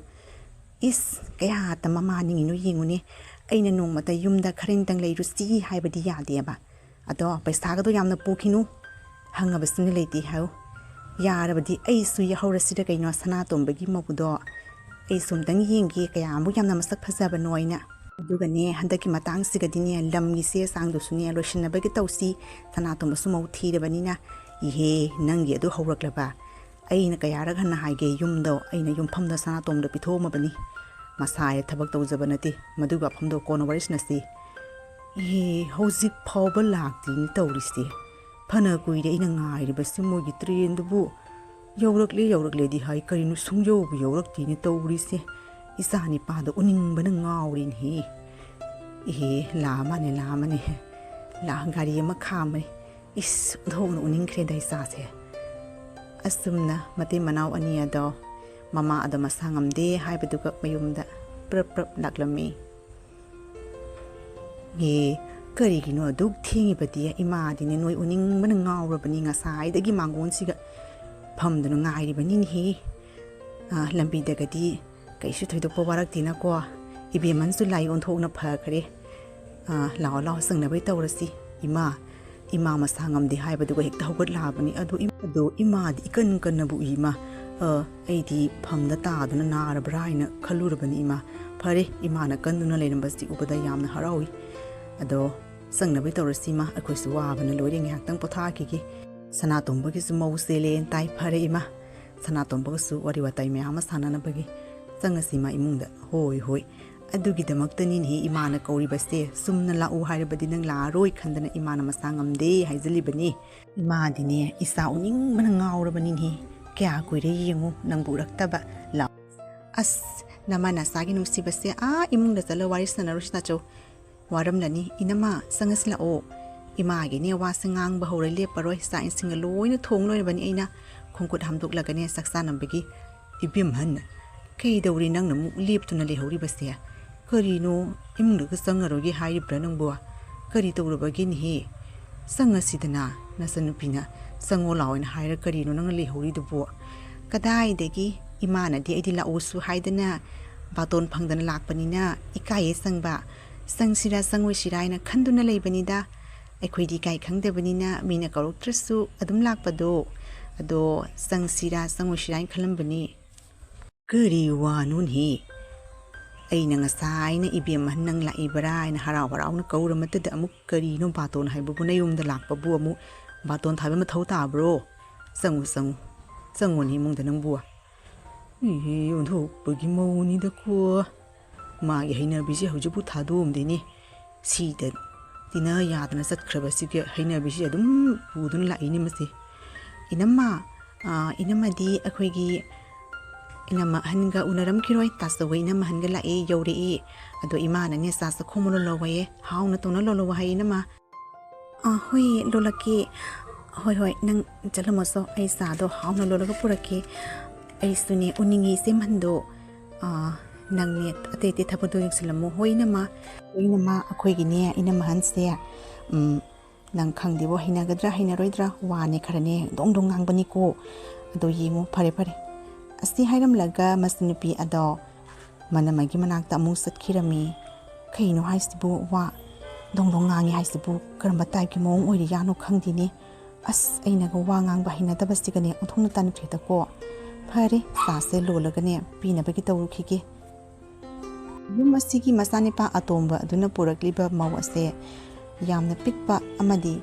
ꯏꯁ, ꯀꯌꯥꯇ ꯃꯃꯥ ꯅꯤꯡꯉꯤꯅꯣ ꯌꯦꯡꯉꯨꯅꯦ꯫ ꯑꯩꯅ ꯅꯣꯡꯃꯇ ꯌꯨꯝꯗ ꯈꯔ ꯅꯤꯡꯇꯪ ꯂꯩꯔꯨꯁꯤ ꯍꯥꯏꯕꯗꯤ ꯌꯥꯗꯦꯕ꯫ ꯑꯗꯣ ꯄꯩꯁꯥꯒꯗꯣ ꯌꯥꯝꯅ ꯄꯨꯈꯤꯅꯨ꯫ ꯍꯪꯉꯕꯁꯨꯅ ꯂꯩꯇꯦ ꯍꯥꯏꯌꯨ꯫ ꯌꯥꯔꯕꯗꯤ ꯑꯩꯁꯨ ꯌꯥꯍꯧꯔꯁꯤꯔ ꯀꯩꯅꯣ, ꯁꯅꯥꯇꯣꯝꯕꯒꯤ ꯃꯧꯗꯣ꯫ ꯑꯩꯁꯨ ꯑꯝꯇꯪ ꯌꯦꯡꯒꯦ, ꯀꯌꯥꯃꯨꯛ ꯌꯥꯝꯅ ꯃꯁꯛ ꯐꯖꯕꯅꯣ ꯍꯥꯏꯅ꯫ ꯑꯗꯨꯒꯅꯦ, ꯍꯟꯗꯛꯀꯤ ꯃꯇꯥꯡꯁꯤꯒꯗꯤꯅꯦ, ꯂꯝꯒꯤ ꯆꯦ ꯆꯥꯡꯗꯨꯁꯨꯅꯦ, ꯂꯣꯏꯁꯤꯟꯅꯕꯒꯤ ꯇꯧꯁꯤ꯫ ꯁꯅꯥꯇꯣꯝꯕꯁꯨ ꯃꯧ ꯊꯤꯔꯕꯅꯤꯅ꯫ ꯏꯍꯦ, ꯅꯪꯒꯤ ꯑꯗꯨ ꯍꯧꯔꯛꯂꯕ? ꯑꯩꯅ ꯀꯌꯥꯔꯛ ꯍꯟꯅ ꯍꯥꯏꯒꯦ, ꯌꯨꯝꯗꯣ ꯑꯩꯅ ꯌꯨꯝꯐꯝꯗꯣ ꯁꯅꯥꯇꯣꯝꯕꯗ ꯄꯤꯊꯣꯛꯑꯝꯃꯕꯅꯤ꯫ ꯃꯁꯥ ꯍꯦꯛ ꯊꯕꯛ ꯇꯧꯖꯕ ꯅꯠꯇꯦ, ꯃꯗꯨꯒꯤ ꯋꯥꯐꯝꯗꯣ ꯀꯣꯟꯅ ꯋꯥꯔꯤ ꯁꯥꯟꯅꯁꯤ꯫ ꯏꯍꯦ, ꯍꯧꯖꯤꯛ ꯐꯥꯎꯕ ꯂꯥꯛꯇꯦꯅꯦ ꯇꯧꯔꯤꯁꯦ꯫ ꯐꯅ ꯀꯨꯏꯔꯦ ꯑꯩꯅ ꯉꯥꯏꯔꯤꯕꯁꯤ, ꯃꯣꯏꯒꯤ ꯇ꯭ꯔꯦꯟꯗꯨꯕꯨ ꯌꯧꯔꯛꯂꯦ ꯌꯧꯔꯛꯂꯦꯗꯤ ꯍꯥꯏ, ꯀꯔꯤꯅꯣ ꯁꯨꯡꯌꯧꯕꯨ ꯌꯧꯔꯛꯇꯦꯅꯦ ꯇꯧꯔꯤꯁꯦ꯫ ꯏꯆꯥ ꯅꯤꯄꯥꯗꯣ ꯎꯅꯤꯡꯕꯅ ꯉꯥꯎꯔꯦꯅꯦꯍꯦ꯫ ꯏꯍꯦ, ꯂꯥꯛꯑꯃꯅꯦ, ꯂꯥꯛꯑꯃꯅꯦ꯫ ꯂꯥꯛ, ꯒꯥꯔꯤ ꯑꯃ ꯈꯥꯝꯃꯦ꯫ ꯏꯁ, ꯑꯣꯟꯊꯣꯛꯅ ꯎꯅꯤꯡꯈ꯭ꯔꯦꯗ ꯏꯆꯥꯁꯦ꯫ ꯑꯁꯨꯝꯅ ꯃꯇꯩ ꯃꯅꯥꯎ ꯑꯅꯤ ꯑꯗꯣ, ꯃꯃꯥ ꯑꯗꯣ ꯃꯁꯥ ꯉꯝꯗꯦ ꯍꯥꯏꯕꯗꯨꯒ ꯃꯌꯨꯝꯗ ꯄ꯭ꯔꯞ ꯄ꯭ꯔꯞ ꯂꯥꯛꯂꯝꯃꯤ꯫ ꯑꯦ, ꯀꯔꯤꯒꯤꯅꯣ ꯑꯗꯨꯛ ꯊꯦꯡꯉꯤꯕꯗꯤ? ꯏꯃꯥꯗꯤꯅꯦ ꯅꯣꯏ ꯎꯅꯤꯡꯕꯅ ꯉꯥꯎꯔꯕꯅꯤ, ꯉꯁꯥꯏꯗꯒꯤ ꯃꯥꯡꯒꯣꯟꯁꯤꯒ ꯐꯝꯗꯨꯅ ꯉꯥꯏꯔꯤꯕꯅꯤꯅꯦꯍꯦ꯫ ꯑꯥ, ꯂꯝꯕꯤꯗꯒꯗꯤ ꯀꯩꯁꯨ ꯊꯣꯏꯗꯣꯛꯄ ꯋꯥꯔꯛꯇꯦꯅꯀꯣ꯫ ꯏꯕꯦꯝꯃꯟꯁꯨ ꯂꯥꯏ ꯑꯣꯟꯊꯣꯛꯅ ꯐꯈ꯭ꯔꯦ꯫ ꯑꯥ, ꯂꯥꯛꯑꯣ, ꯂꯥꯛꯑꯣ, ꯆꯪꯅꯕꯩ ꯇꯧꯔꯁꯤ꯫ ꯏꯃꯥ, ꯏꯃꯥ ꯃꯁꯥ ꯉꯝꯗꯦ ꯍꯥꯏꯕꯗꯨꯒ ꯍꯦꯛꯇ ꯍꯧꯒꯠꯂꯛꯑꯕꯅꯤ꯫ ꯑꯗꯣ ꯏꯝ-, ꯑꯗꯣ ꯏꯃꯥꯗꯤ ꯏꯀꯟ ꯀꯟꯅꯕꯨ ꯎꯏ, ꯏꯃꯥ꯫ ꯑ, ꯑꯩꯗꯤ ꯐꯝꯗ ꯇꯥꯗꯨꯅ ꯅꯥꯔꯕ꯭ꯔꯥ ꯍꯥꯏꯅ ꯈꯜꯂꯨꯔꯕꯅꯤ, ꯏꯃꯥ꯫ ꯐꯔꯦ, ꯏꯃꯥꯅ ꯀꯟꯗꯨꯅ ꯂꯩꯔꯝꯕꯁꯤ ꯎꯕꯗ ꯌꯥꯝꯅ ꯍꯔꯥꯎꯏ꯫ ꯑꯗꯣ ꯆꯪꯅꯕꯩ ꯇꯧꯔꯁꯤ, ꯏꯃꯥ꯫ ꯑꯩꯈꯣꯏꯁꯨ ꯋꯥꯕꯅ ꯂꯣꯏꯔꯦ, ꯉꯥꯏꯍꯥꯛꯇꯪ ꯄꯣꯊꯥꯈꯤꯒꯦ꯫ ꯁꯅꯥꯇꯣꯝꯕꯒꯤꯁꯨ ꯃꯧ ꯆꯦꯜꯂꯦꯅ ꯇꯥꯏ꯫ ꯐꯔꯦ, ꯏꯃꯥ꯫ ꯁꯅꯥꯇꯣꯝꯕꯒꯁꯨ ꯋꯥꯔꯤ ꯋꯥꯇꯥꯏ ꯃꯌꯥꯝ ꯑꯃ ꯁꯥꯟꯅꯅꯕꯒꯤ ꯆꯪꯉꯁꯤ, ꯏꯃꯥ, ꯏꯃꯨꯡꯗ꯫ ꯍꯣꯏ, ꯍꯣꯏ꯫ ꯑꯗꯨꯒꯤꯗꯃꯛꯇꯅꯤꯅꯦꯍꯦ ꯏꯃꯥꯅ ꯀꯧꯔꯤꯕꯁꯦ꯫ ꯆꯨꯝꯅ ꯂꯥꯛꯎ ꯍꯥꯏꯔꯕꯗꯤ ꯅꯪ ꯂꯥꯛꯑꯔꯣꯏ ꯈꯟꯗꯅ ꯏꯃꯥꯅ ꯃꯁꯥ ꯉꯝꯗꯦ ꯍꯥꯏꯖꯜꯂꯤꯕꯅꯤ꯫ ꯏꯃꯥꯗꯤꯅꯦ ꯏꯆꯥ ꯎꯅꯤꯡꯕꯅ ꯉꯥꯎꯔꯕꯅꯤꯅꯦꯍꯦ꯫ ꯀꯌꯥ ꯀꯨꯏꯔꯦ ꯌꯦꯡꯉꯨ ꯅꯪꯕꯨ ꯎꯔꯛꯇꯕ꯫ ꯂꯥꯛꯑꯣ꯫ ꯑꯁ, ꯅꯃꯥ ꯅꯆꯥꯒꯤ ꯅꯨꯡꯁꯤꯕꯁꯦ꯫ ꯑꯥ, ꯏꯃꯨꯡꯗ ꯆꯠꯂ ꯋꯥꯔꯤ ꯁꯥꯟꯅꯔꯨꯁꯤ ꯅꯆꯧ꯫ ꯋꯥꯔꯝꯂꯅꯤ꯫ ꯏꯅꯝꯃ, ꯆꯪꯉꯁꯤ ꯂꯥꯛꯑꯣ꯫ ꯏꯃꯥꯒꯤꯅꯦ ꯋꯥꯁꯦ ꯉꯥꯡꯕ ꯍꯧꯔꯦ, ꯂꯦꯞꯄꯔꯣꯏ꯫ ꯆꯥꯛ ꯏꯁꯤꯡꯒ ꯂꯣꯏꯅ ꯊꯣꯡ ꯂꯣꯏꯔꯕꯅꯤ ꯑꯩꯅ꯫ ꯈꯣꯡꯈꯨꯠ ꯍꯥꯝꯗꯣꯛꯂꯒꯅꯦ ꯆꯥꯛ ꯆꯥꯅꯕꯒꯤ꯫ ꯏꯕꯦꯝꯍꯟ, ꯀꯩꯗꯧꯔꯤ ꯅꯪꯅ ꯑꯃꯨꯛ ꯂꯦꯞꯇꯨꯅ ꯂꯩꯍꯧꯔꯤꯕꯁꯦ? "ꯀꯔꯤꯅꯣ, ꯏꯃꯨꯡꯗꯒ ꯆꯪꯉꯔꯣꯏꯒꯦ ꯍꯥꯏꯔꯤꯕ꯭ꯔꯥ ꯅꯪꯕꯨ? ꯀꯔꯤ ꯇꯧꯔꯕꯒꯦꯅꯦꯍꯦ? ꯆꯪꯉꯁꯤꯗꯅ, ꯅꯆꯟꯅꯨꯄꯤꯅ ꯆꯪꯉꯣ ꯂꯥꯛꯑꯣꯅ ꯍꯥꯏꯔ ꯀꯔꯤꯅꯣ ꯅꯪꯅ ꯂꯩꯍꯧꯔꯤꯗꯨꯕꯨ?" "ꯀꯗꯥꯏꯗꯒꯤ, ꯏꯃꯥꯅꯗꯤ ꯑꯩꯗꯤ ꯂꯥꯛꯎꯁꯨ ꯍꯥꯏꯗꯅ ꯕꯥꯇꯣꯟ ꯐꯪꯗꯅ ꯂꯥꯛꯄꯅꯤꯅ ꯏꯀꯥꯏꯌꯦ ꯆꯪꯕ꯫ ꯆꯪꯁꯤꯔꯥ ꯆꯪꯉꯣꯏꯁꯤꯔꯥ ꯍꯥꯏꯅ ꯈꯟꯗꯨꯅ ꯂꯩꯕꯅꯤꯗ꯫ ꯑꯩꯈꯣꯏꯗꯤ ꯏꯀꯥꯏ ꯈꯪꯗꯕꯅꯤꯅ ꯃꯤꯅ ꯀꯧꯔꯛꯇ꯭ꯔꯁꯨ ꯑꯗꯨꯝ ꯂꯥꯛꯄꯗꯣ꯫ ꯑꯗꯣ ꯆꯪꯁꯤꯔꯥ ꯆꯪꯉꯣꯏꯁꯤꯔꯥ ꯍꯥꯏꯅ ꯈꯜꯂꯝꯕꯅꯤ꯫" "ꯀꯔꯤ ꯋꯥꯅꯣꯅꯦꯍꯦ? ꯑꯩꯅ ꯉꯁꯥꯏꯅ ꯏꯕꯦꯝ ꯑꯍꯟ ꯅꯪ ꯂꯥꯛꯏꯕꯔꯥ ꯍꯥꯏꯅ ꯍꯔꯥꯎ ꯍꯔꯥꯎꯅ ꯀꯧꯔ ꯃꯇꯨꯡꯗ ꯑꯃꯨꯛ ꯀꯔꯤꯅꯣ ꯕꯥꯇꯣꯟ ꯍꯥꯏꯕꯕꯨ? ꯅꯌꯨꯝꯗ ꯂꯥꯛꯄꯕꯨ ꯑꯃꯨꯛ ꯕꯥꯇꯣꯟ ꯊꯥꯕ ꯃꯊꯧ ꯇꯥꯕ꯭ꯔꯣ? ꯆꯪꯉꯨ, ꯆꯪꯉꯨ, ꯆꯪꯉꯨꯅꯦ ꯏꯃꯨꯡꯗ ꯅꯪꯕꯨ꯫" ꯏꯍꯦ, ꯑꯣꯟꯊꯣꯛꯄꯒꯤ ꯃꯧꯅꯤꯗꯀꯣ꯫ ꯃꯥꯒꯤ ꯍꯩꯅꯕꯤꯁꯦ ꯍꯧꯖꯤꯛꯄꯨ ꯊꯥꯗꯣꯛꯑꯝꯗꯦꯅꯦ꯫ ꯁꯤꯗ ꯇꯤꯟꯅ ꯌꯥꯗꯅ ꯆꯠꯈ꯭ꯔꯕꯁꯤꯒꯤ ꯍꯩꯅꯕꯤꯁꯤ ꯑꯗꯨꯝ ꯄꯨꯗꯨꯅ ꯂꯥꯛꯏꯅꯦ ꯃꯁꯤ꯫ "ꯏꯅꯝꯃ, ꯑꯥ, ꯏꯅꯝꯃꯗꯤ ꯑꯩꯈꯣꯏꯒꯤ ꯏꯅꯝꯃ ꯑꯍꯟꯒ ꯎꯅꯔꯝꯈꯤꯔꯣꯏ, ꯇꯥꯆꯧꯒ ꯏꯅꯝꯃ ꯑꯍꯟꯒ ꯂꯥꯛꯑꯦ, ꯌꯧꯔꯛꯑꯦ꯫ ꯑꯗꯣ ꯏꯃꯥꯅꯅꯦ ꯆꯥ ꯆꯥꯛꯈꯣꯝ ꯑꯃ ꯂꯣꯜꯂꯧꯋꯦ, ꯍꯥꯎꯅ ꯇꯧꯅ ꯂꯣꯜꯂꯧ ꯍꯥꯏ ꯏꯅꯝꯃ꯫" "ꯑꯥ, ꯍꯣꯏ, ꯂꯣꯜꯂꯛꯀꯦ꯫ ꯍꯣꯏ, ꯍꯣꯏ, ꯅꯪ ꯆꯠꯂꯝꯃꯣꯁꯣ, ꯑꯩ ꯆꯥꯗꯣ ꯍꯥꯎꯅ ꯂꯣꯜꯂꯒ ꯄꯨꯔꯛꯀꯦ꯫ ꯑꯩꯁꯨꯅꯦ ꯎꯅꯤꯡꯉꯤ ꯏꯆꯦ ꯑꯍꯟꯗꯣ꯫ ꯑꯥ, ꯅꯪꯅꯦ ꯑꯇꯩ ꯑꯇꯩ ꯊꯕꯛꯇꯣ ꯌꯦꯡꯁꯤꯜꯂꯝꯃꯣ꯫" "ꯍꯣꯏ ꯏꯅꯝꯃ, ꯍꯣꯏ ꯏꯅꯝꯃ, ꯑꯩꯈꯣꯏꯒꯤꯅꯦ ꯏꯅꯝꯃ ꯑꯍꯟꯁꯦ, ꯎꯝ, ꯅꯪ ꯈꯪꯗꯦꯕꯣ, ꯍꯩꯅꯒꯗ꯭ꯔꯥ ꯍꯩꯅꯔꯣꯏꯗ꯭ꯔꯥ, ꯋꯥꯅꯦ ꯈꯔꯅꯦ ꯗꯣꯡ ꯗꯣꯡ ꯉꯥꯡꯕꯅꯤꯀꯣ꯫ ꯑꯗꯣ ꯌꯦꯡꯉꯨ, ꯐꯔꯦ ꯐꯔꯦ꯫" ꯑꯁꯤ ꯍꯥꯏꯔꯝꯂꯒ ꯃꯆꯟꯅꯨꯄꯤ ꯑꯗꯣ ꯃꯅꯝꯃꯒꯤ ꯃꯅꯥꯛꯇ ꯑꯃꯨꯛ ꯆꯠꯈꯤꯔꯝꯃꯤ꯫ ꯀꯩꯅꯣ ꯍꯥꯏꯁꯤꯕꯨ, ꯋꯥ ꯗꯣꯡ ꯗꯣꯡ ꯉꯥꯡꯉꯤ ꯍꯥꯏꯁꯤꯕꯨ? ꯀꯔꯝꯕ ꯇꯥꯏꯞꯀꯤ ꯃꯑꯣꯡ ꯑꯣꯏꯔꯤꯖꯥꯠꯅꯣ ꯈꯪꯗꯦꯅꯦ꯫ ꯑꯁ, ꯑꯩꯅꯒ ꯋꯥ ꯉꯥꯡꯕ ꯍꯩꯅꯗꯕꯁꯤꯒꯅꯦ ꯑꯣꯟꯊꯣꯛꯅ ꯇꯥꯟꯅꯈ꯭ꯔꯦꯗꯀꯣ꯫ ꯐꯔꯦ, ꯆꯥꯁꯦ ꯂꯣꯜꯂꯒꯅꯦ ꯄꯤꯅꯕꯒꯤ ꯇꯧꯔꯨꯈꯤꯒꯦ꯫ ꯌꯨꯝ ꯑꯁꯤꯒꯤ ꯃꯆꯥꯅꯤꯄꯥ ꯑꯇꯣꯝꯕ ꯑꯗꯨꯅ ꯄꯨꯔꯛꯂꯤꯕ ꯃꯧ ꯑꯁꯦ ꯌꯥꯝꯅ ꯄꯤꯛꯄ ꯑꯃꯗꯤ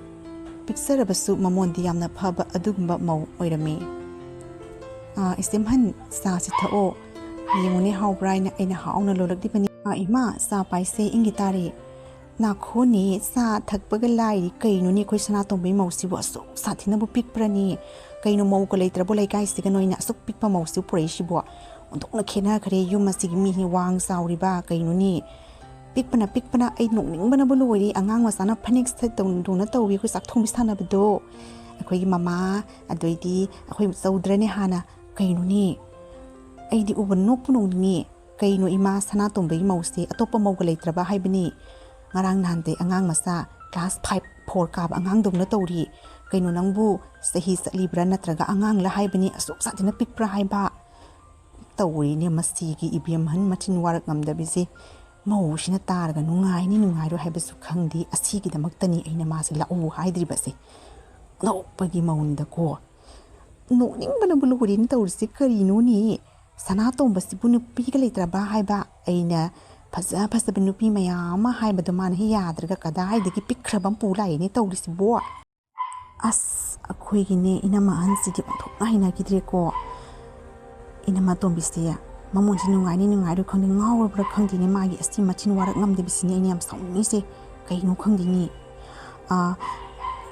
ꯄꯤꯛꯆꯔꯕꯁꯨ ꯃꯃꯣꯟꯗꯤ ꯌꯥꯝꯅ ꯐꯕ ꯑꯗꯨꯒꯨꯝꯕ ꯃꯧ ꯑꯣꯏꯔꯝꯃꯤ꯫ "ꯑꯥ, ꯏꯆꯦꯝꯍꯟ, ꯆꯥꯁꯤ ꯊꯛꯑꯣ꯫ ꯌꯦꯡꯉꯨꯅꯦ, ꯍꯥꯎꯕ꯭ꯔꯥ ꯍꯥꯏꯅ ꯑꯩꯅ ꯍꯥꯎꯅ ꯂꯣꯜꯂꯛꯂꯤꯕꯅꯤ꯫" "ꯑꯥ, ꯏꯃꯥ, ꯆꯥ ꯄꯥꯏꯁꯦ ꯏꯪꯒꯤ ꯇꯥꯔꯦ꯫" "ꯅꯥꯈꯣꯅꯦ, ꯆꯥ ꯊꯛꯄꯒ ꯂꯥꯏꯔꯤ꯫ ꯀꯩꯅꯣꯅꯦ, ꯑꯩꯈꯣꯏ ꯁꯅꯥꯇꯣꯝꯕꯤ ꯃꯧꯁꯤꯕꯨ ꯑꯁꯨꯛ ꯁꯥꯊꯤꯅꯕꯨ ꯄꯤꯛꯄ꯭ꯔꯅꯦ? ꯀꯩꯅꯣ, ꯃꯧꯒ ꯂꯩꯇ꯭ꯔꯕꯣ ꯂꯩꯀꯥꯏꯁꯤꯒ ꯅꯣꯏꯅ ꯑꯁꯨꯛ ꯄꯤꯛꯄ ꯃꯧꯁꯤꯕꯨ ꯄꯨꯔꯛꯏꯁꯤꯕꯣ? ꯑꯣꯟꯊꯣꯛꯅ ꯈꯦꯠꯅꯈ꯭ꯔꯦ꯫ ꯌꯨꯝ ꯑꯁꯤꯒꯤ ꯃꯤꯁꯤ ꯋꯥꯡ ꯆꯥꯎꯔꯤꯕ, ꯀꯩꯅꯣꯅꯦ? ꯄꯤꯛꯄꯅ, ꯄꯤꯛꯄꯅ ꯑꯩ ꯅꯣꯛꯅꯤꯡꯕꯅꯕꯨ ꯂꯣꯏꯔꯦ꯫ ꯑꯉꯥꯡ ꯃꯆꯥꯅ ꯐꯅꯦꯛ ꯁꯦꯠꯇꯧꯗꯧꯅ ꯇꯧꯏ ꯑꯩꯈꯣꯏ ꯆꯥꯛ ꯊꯣꯡꯕꯤ ꯁꯥꯟꯅꯕꯗꯣ꯫ ꯑꯩꯈꯣꯏꯒꯤ ꯃꯃꯥ, ꯑꯗꯩꯗꯤ ꯑꯩꯈꯣꯏ ꯆꯧꯗ꯭ꯔꯅꯦ ꯍꯥꯟꯅ꯫ ꯀꯩꯅꯣꯅꯦ? ꯑꯩꯗꯤ ꯎꯕ ꯅꯣꯛꯄꯨ ꯅꯣꯛꯅꯤꯡꯉꯦ꯫ "ꯀꯩꯅꯣ ꯏꯃꯥ, ꯁꯅꯥꯇꯣꯝꯕꯒꯤ ꯃꯧꯁꯦ ꯑꯇꯣꯞꯄ ꯃꯧꯒ ꯂꯩꯇ꯭ꯔꯕ ꯍꯥꯏꯕꯅꯤ? ꯉꯔꯥꯡ ꯅꯍꯥꯟꯗꯩ ꯑꯉꯥꯡ ꯃꯆꯥ class five four ꯀꯥꯕ ꯑꯉꯥꯡꯗꯧꯅ ꯇꯧꯔꯤ꯫ ꯀꯩꯅꯣ ꯅꯪꯕꯨ ꯆꯍꯤ ꯆꯠꯂꯤꯕ꯭ꯔꯥ ꯅꯠꯇ꯭ꯔꯒ ꯑꯉꯥꯡꯂ ꯍꯥꯏꯕꯅꯤ? ꯑꯁꯨꯛ ꯁꯥꯊꯤꯅ ꯄꯤꯛꯄ꯭ꯔꯥ ꯍꯥꯏꯕ?" ꯇꯧꯔꯤꯅꯦ ꯃꯁꯤꯒꯤ ꯏꯕꯦꯝꯍꯟ ꯃꯆꯤꯟ ꯋꯥꯔꯛ ꯉꯝꯗꯕꯤꯁꯦ꯫ ꯃꯧꯁꯤꯅ ꯇꯥꯔꯒ ꯅꯨꯡꯉꯥꯏꯅꯤ ꯅꯨꯡꯉꯥꯏꯔꯣꯏ ꯍꯥꯏꯕꯁꯨ ꯈꯪꯗꯦ꯫ ꯑꯁꯤꯒꯤꯗꯃꯛꯇꯅꯤ ꯑꯩꯅ ꯃꯥꯁꯦ ꯂꯥꯛꯎ ꯍꯥꯏꯗ꯭ꯔꯤꯕꯁꯦ꯫ ꯑꯅꯧꯕꯒꯤ ꯃꯧꯅꯤꯗꯀꯣ꯫ ꯅꯣꯛꯅꯤꯡꯕꯅꯕꯨ ꯂꯣꯏꯔꯦꯅꯦ ꯇꯧꯔꯤꯁꯦ꯫ ꯀꯔꯤꯅꯣꯅꯦ? ꯁꯅꯥꯇꯣꯝꯕꯁꯤꯕꯨ ꯅꯨꯄꯤꯒ ꯂꯩꯇ꯭ꯔꯕ ꯍꯥꯏꯕ? ꯑꯩꯅ ꯐꯖ ꯐꯖꯕ ꯅꯨꯄꯤ ꯃꯌꯥꯝ ꯑꯃ ꯍꯥꯏꯕꯗꯣ ꯃꯥꯅ ꯍꯦꯛ ꯌꯥꯗ꯭ꯔꯒ ꯀꯗꯥꯏꯗꯒꯤ ꯄꯤꯛꯈ꯭ꯔꯕ ꯑꯃ ꯄꯨ ꯂꯥꯛꯏꯅꯦ ꯇꯧꯔꯤꯁꯤꯕꯣ? ꯑꯁ, ꯑꯩꯈꯣꯏꯒꯤꯅꯦ ꯏꯅꯝꯃ ꯑꯍꯟꯁꯤꯗꯤ ꯑꯣꯟꯊꯣꯛꯅ ꯍꯩꯅꯈꯤꯗ꯭ꯔꯦꯀꯣ꯫ ꯏꯅꯝꯃ ꯑꯇꯣꯝꯕꯤꯁꯦ ꯃꯃꯣꯟꯁꯦ ꯅꯨꯡꯉꯥꯏꯅꯤ ꯅꯨꯡꯉꯥꯏꯔꯣꯏ ꯈꯪꯗꯦ, ꯉꯥꯎꯔꯕ꯭ꯔꯥ ꯈꯪꯗꯦꯅꯦ, ꯃꯥꯒꯤ ꯑꯁꯤ ꯃꯆꯤꯟ ꯋꯥꯔꯛ ꯉꯝꯗꯕꯤꯁꯤꯅꯦ ꯑꯩꯅ ꯌꯥꯝ ꯁꯥꯎꯅꯤꯡꯉꯤꯁꯦ꯫ ꯀꯩꯅꯣ ꯈꯪꯗꯦꯅꯦ꯫ ꯑ,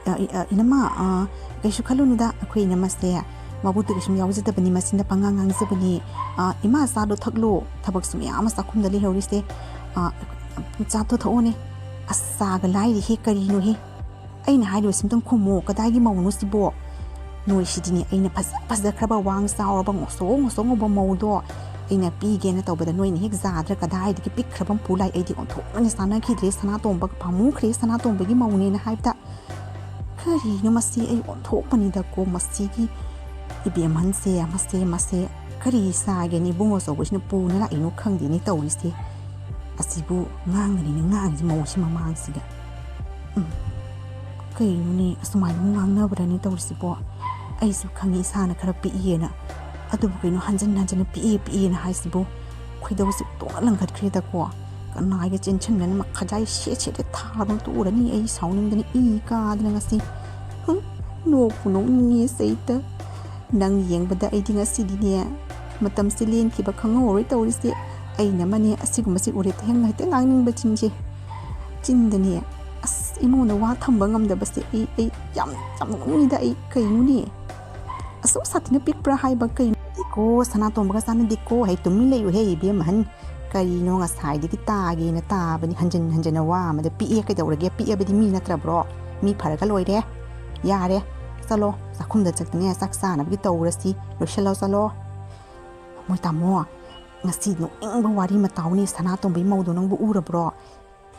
ꯑ, ꯑ, ꯏꯅꯝꯃ, ꯑ, ꯀꯩꯁꯨ ꯈꯜꯂꯨꯅꯨꯗ, ꯑꯩꯈꯣꯏ ꯏꯅꯝꯃꯁꯦ ꯃꯕꯨꯛꯇ ꯀꯩꯁꯨꯝ ꯌꯥꯎꯖꯗꯕꯅꯤ, ꯃꯆꯤꯟꯗ ꯄꯉꯥꯡ ꯉꯥꯡꯖꯕꯅꯤ꯫ ꯑ, ꯏꯃꯥ, ꯆꯥꯗꯣ ꯊꯛꯂꯣ, ꯊꯕꯛꯁꯨ ꯃꯌꯥꯝ ꯑꯃ ꯆꯥꯛꯈꯨꯝꯗ ꯂꯩꯍꯧꯔꯤꯁꯦ꯫ ꯑ, ꯆꯥꯗꯣ ꯊꯛꯑꯣꯅꯦ꯫ ꯑꯁ, ꯆꯥꯒ ꯂꯥꯏꯔꯤꯍꯦ, ꯀꯔꯤꯅꯣꯍꯦ? ꯑꯩꯅ ꯍꯥꯏꯔꯤꯕꯁꯤ ꯑꯝꯇꯪ ꯈꯨꯝꯃꯣ, ꯀꯗꯥꯏꯒꯤ ꯃꯧꯅꯣ ꯁꯤꯕꯣ? ꯅꯣꯏꯁꯤꯗꯤꯅꯦ, ꯑꯩꯅ ꯐꯖ ꯐꯖꯈ꯭ꯔꯕ, ꯋꯥꯡ ꯆꯥꯎꯔꯕ, ꯉꯧꯁꯣꯛ ꯉꯧꯁꯣꯛ ꯉꯧꯕ ꯃꯧꯗꯣ ꯑꯩꯅ ꯄꯤꯒꯦꯅ ꯇꯧꯕꯗ ꯅꯣꯏꯅ ꯍꯦꯛ ꯌꯥꯗ꯭ꯔꯥ? ꯀꯗꯥꯏꯗꯒꯤ ꯄꯤꯛꯈ꯭ꯔꯕ ꯃꯄꯨ ꯂꯥꯛꯏ? ꯑꯩꯗꯤ ꯑꯣꯟꯊꯣꯛꯅ ꯆꯥꯟꯅꯈꯤꯗ꯭ꯔꯦ꯫ ꯁꯅꯥꯇꯣꯝꯕꯒ ꯄꯥꯝꯃꯨꯈ꯭ꯔꯦ, ꯁꯅꯥꯇꯣꯝꯕꯒꯤ ꯃꯧꯅꯦꯅ ꯍꯥꯏꯕꯗ꯫ ꯀꯔꯤꯅꯣ ꯃꯁꯤ? ꯑꯩ ꯑꯣꯟꯊꯣꯛꯄꯅꯤꯗꯀꯣ ꯃꯁꯤꯒꯤ ꯏꯕꯦꯝꯍꯟꯁꯦ, ꯃꯁꯦ, ꯃꯁꯦ꯫ ꯀꯔꯤ ꯆꯥꯒꯦꯅ ꯏꯕꯨꯡ ꯑꯆꯧꯕꯁꯤꯅ ꯄꯨꯅ ꯂꯥꯛꯏꯅꯣ ꯈꯪꯗꯦꯅꯦ ꯇꯧꯔꯤꯁꯦ꯫ ꯑꯁꯤꯕꯨ ꯉꯥꯡꯒꯅꯤꯅ ꯉꯥꯡꯉꯤꯁꯦ ꯃꯧꯁꯤ ꯃꯃꯥꯡꯁꯤꯗ꯫ ꯎꯝ꯫ ꯀꯩꯅꯣꯅꯦ, ꯑꯁꯨꯃꯥꯏꯅ ꯑꯃꯨꯛ ꯉꯥꯡꯅꯕ꯭ꯔꯅꯦ ꯇꯧꯔꯤꯁꯤꯕꯣ? ꯑꯩꯁꯨ ꯈꯪꯉꯤ ꯏꯁꯥꯅ ꯈꯔ ꯄꯤꯛꯏꯅ꯫ ꯑꯗꯨꯕꯨ ꯀꯩꯅꯣ ꯍꯟꯖꯤꯟ ꯍꯟꯖꯤꯟꯅ ꯄꯤꯛꯏ ꯄꯤꯛꯏꯅ ꯍꯥꯏꯁꯤꯕꯨ? ꯈꯣꯏꯗꯧꯁꯦ ꯇꯣꯡꯅ ꯂꯪꯈꯠꯈ꯭ꯔꯦꯗꯀꯣ꯫ ꯀꯅꯥꯒ ꯆꯦꯟꯁꯤꯟꯗꯅ ꯃꯈꯥꯖꯥꯏ ꯁꯦꯠ ꯁꯦꯠꯇ ꯊꯥꯗꯅ ꯇꯣꯛꯎꯔꯅꯤ ꯑꯩ ꯁꯥꯎꯅꯤꯡꯗꯅ ꯏ ꯀꯥꯗꯅ ꯉꯁꯤ꯫ ꯍꯨꯝ, ꯅꯣꯛꯄꯨ ꯅꯣꯛꯅꯤꯡꯉꯦ ꯁꯩꯇ꯫ ꯅꯪ ꯌꯦꯡꯕꯗ ꯑꯩꯗꯤ ꯉꯁꯤꯗꯤꯅꯦ ꯃꯇꯝꯁꯦ ꯂꯦꯟꯈꯤꯕ ꯈꯪꯍꯧꯔꯣꯏ ꯇꯧꯔꯤꯁꯦ꯫ ꯑꯩꯅ ꯑꯃꯅꯦ ꯑꯁꯤꯒꯨꯝꯕꯁꯦ ꯎꯔꯦ ꯍꯦꯛꯇ ꯉꯥꯡꯅꯤꯡꯕ ꯆꯤꯟꯁꯦ꯫ ꯆꯤꯟꯗꯅꯦ꯫ ꯑꯁ, ꯏꯃꯨꯡꯗ ꯋꯥ ꯊꯝꯕ ꯉꯝꯗꯕꯁꯦ ꯑꯩ, ꯑꯩ ꯌꯥꯝ, ꯌꯥꯝ ꯅꯣꯛꯅꯤꯡꯉꯤꯗ ꯑꯩ꯫ ꯀꯩꯅꯣꯅꯦ? ꯑꯁꯨꯛ ꯁꯥꯊꯤꯅ ꯄꯤꯛꯄ꯭ꯔꯥ ꯍꯥꯏꯕ ꯀꯩꯅꯣ? ꯗꯤꯀꯣ, ꯁꯅꯥꯇꯣꯝꯕꯒ ꯆꯥꯟꯅꯗꯦꯀꯣ꯫ ꯍꯩ, ꯇꯨꯃꯤꯟ ꯂꯩꯌꯨꯍꯦ, ꯏꯕꯦꯝ ꯑꯍꯟ꯫ ꯀꯔꯤꯅꯣ ꯉꯁꯥꯏꯗꯒꯤ ꯇꯥꯒꯦꯅ ꯇꯥꯕꯅꯤ, ꯍꯟꯖꯤꯟ ꯍꯟꯖꯤꯟꯅ ꯋꯥ ꯑꯃꯗ꯫ ꯄꯤꯛꯑꯦ ꯀꯩꯗꯧꯔꯒꯦ? ꯄꯤꯛꯑꯕꯗꯤ ꯃꯤ ꯅꯠꯇ꯭ꯔꯕ꯭ꯔꯣ? ꯃꯤ ꯐꯔꯒ ꯂꯣꯏꯔꯦ꯫ ꯌꯥꯔꯦ, ꯆꯠꯂꯣ, ꯆꯥꯛꯈꯨꯝꯗ ꯆꯠꯇꯅꯦ ꯆꯥꯛ ꯆꯥꯅꯕꯒꯤ ꯇꯧꯔꯁꯤ꯫ ꯂꯣꯏꯁꯤꯜꯂꯣ, ꯆꯠꯂꯣ꯫ ꯃꯣꯏ ꯇꯥꯃꯣ, ꯉꯁꯤ ꯅꯣꯛꯅꯤꯡꯕ ꯋꯥꯔꯤ ꯑꯃ ꯇꯥꯎꯅꯦ, ꯁꯅꯥꯇꯣꯝꯕꯒꯤ ꯃꯧꯗꯣ ꯅꯪꯕꯨ ꯎꯔꯕ꯭ꯔꯣ?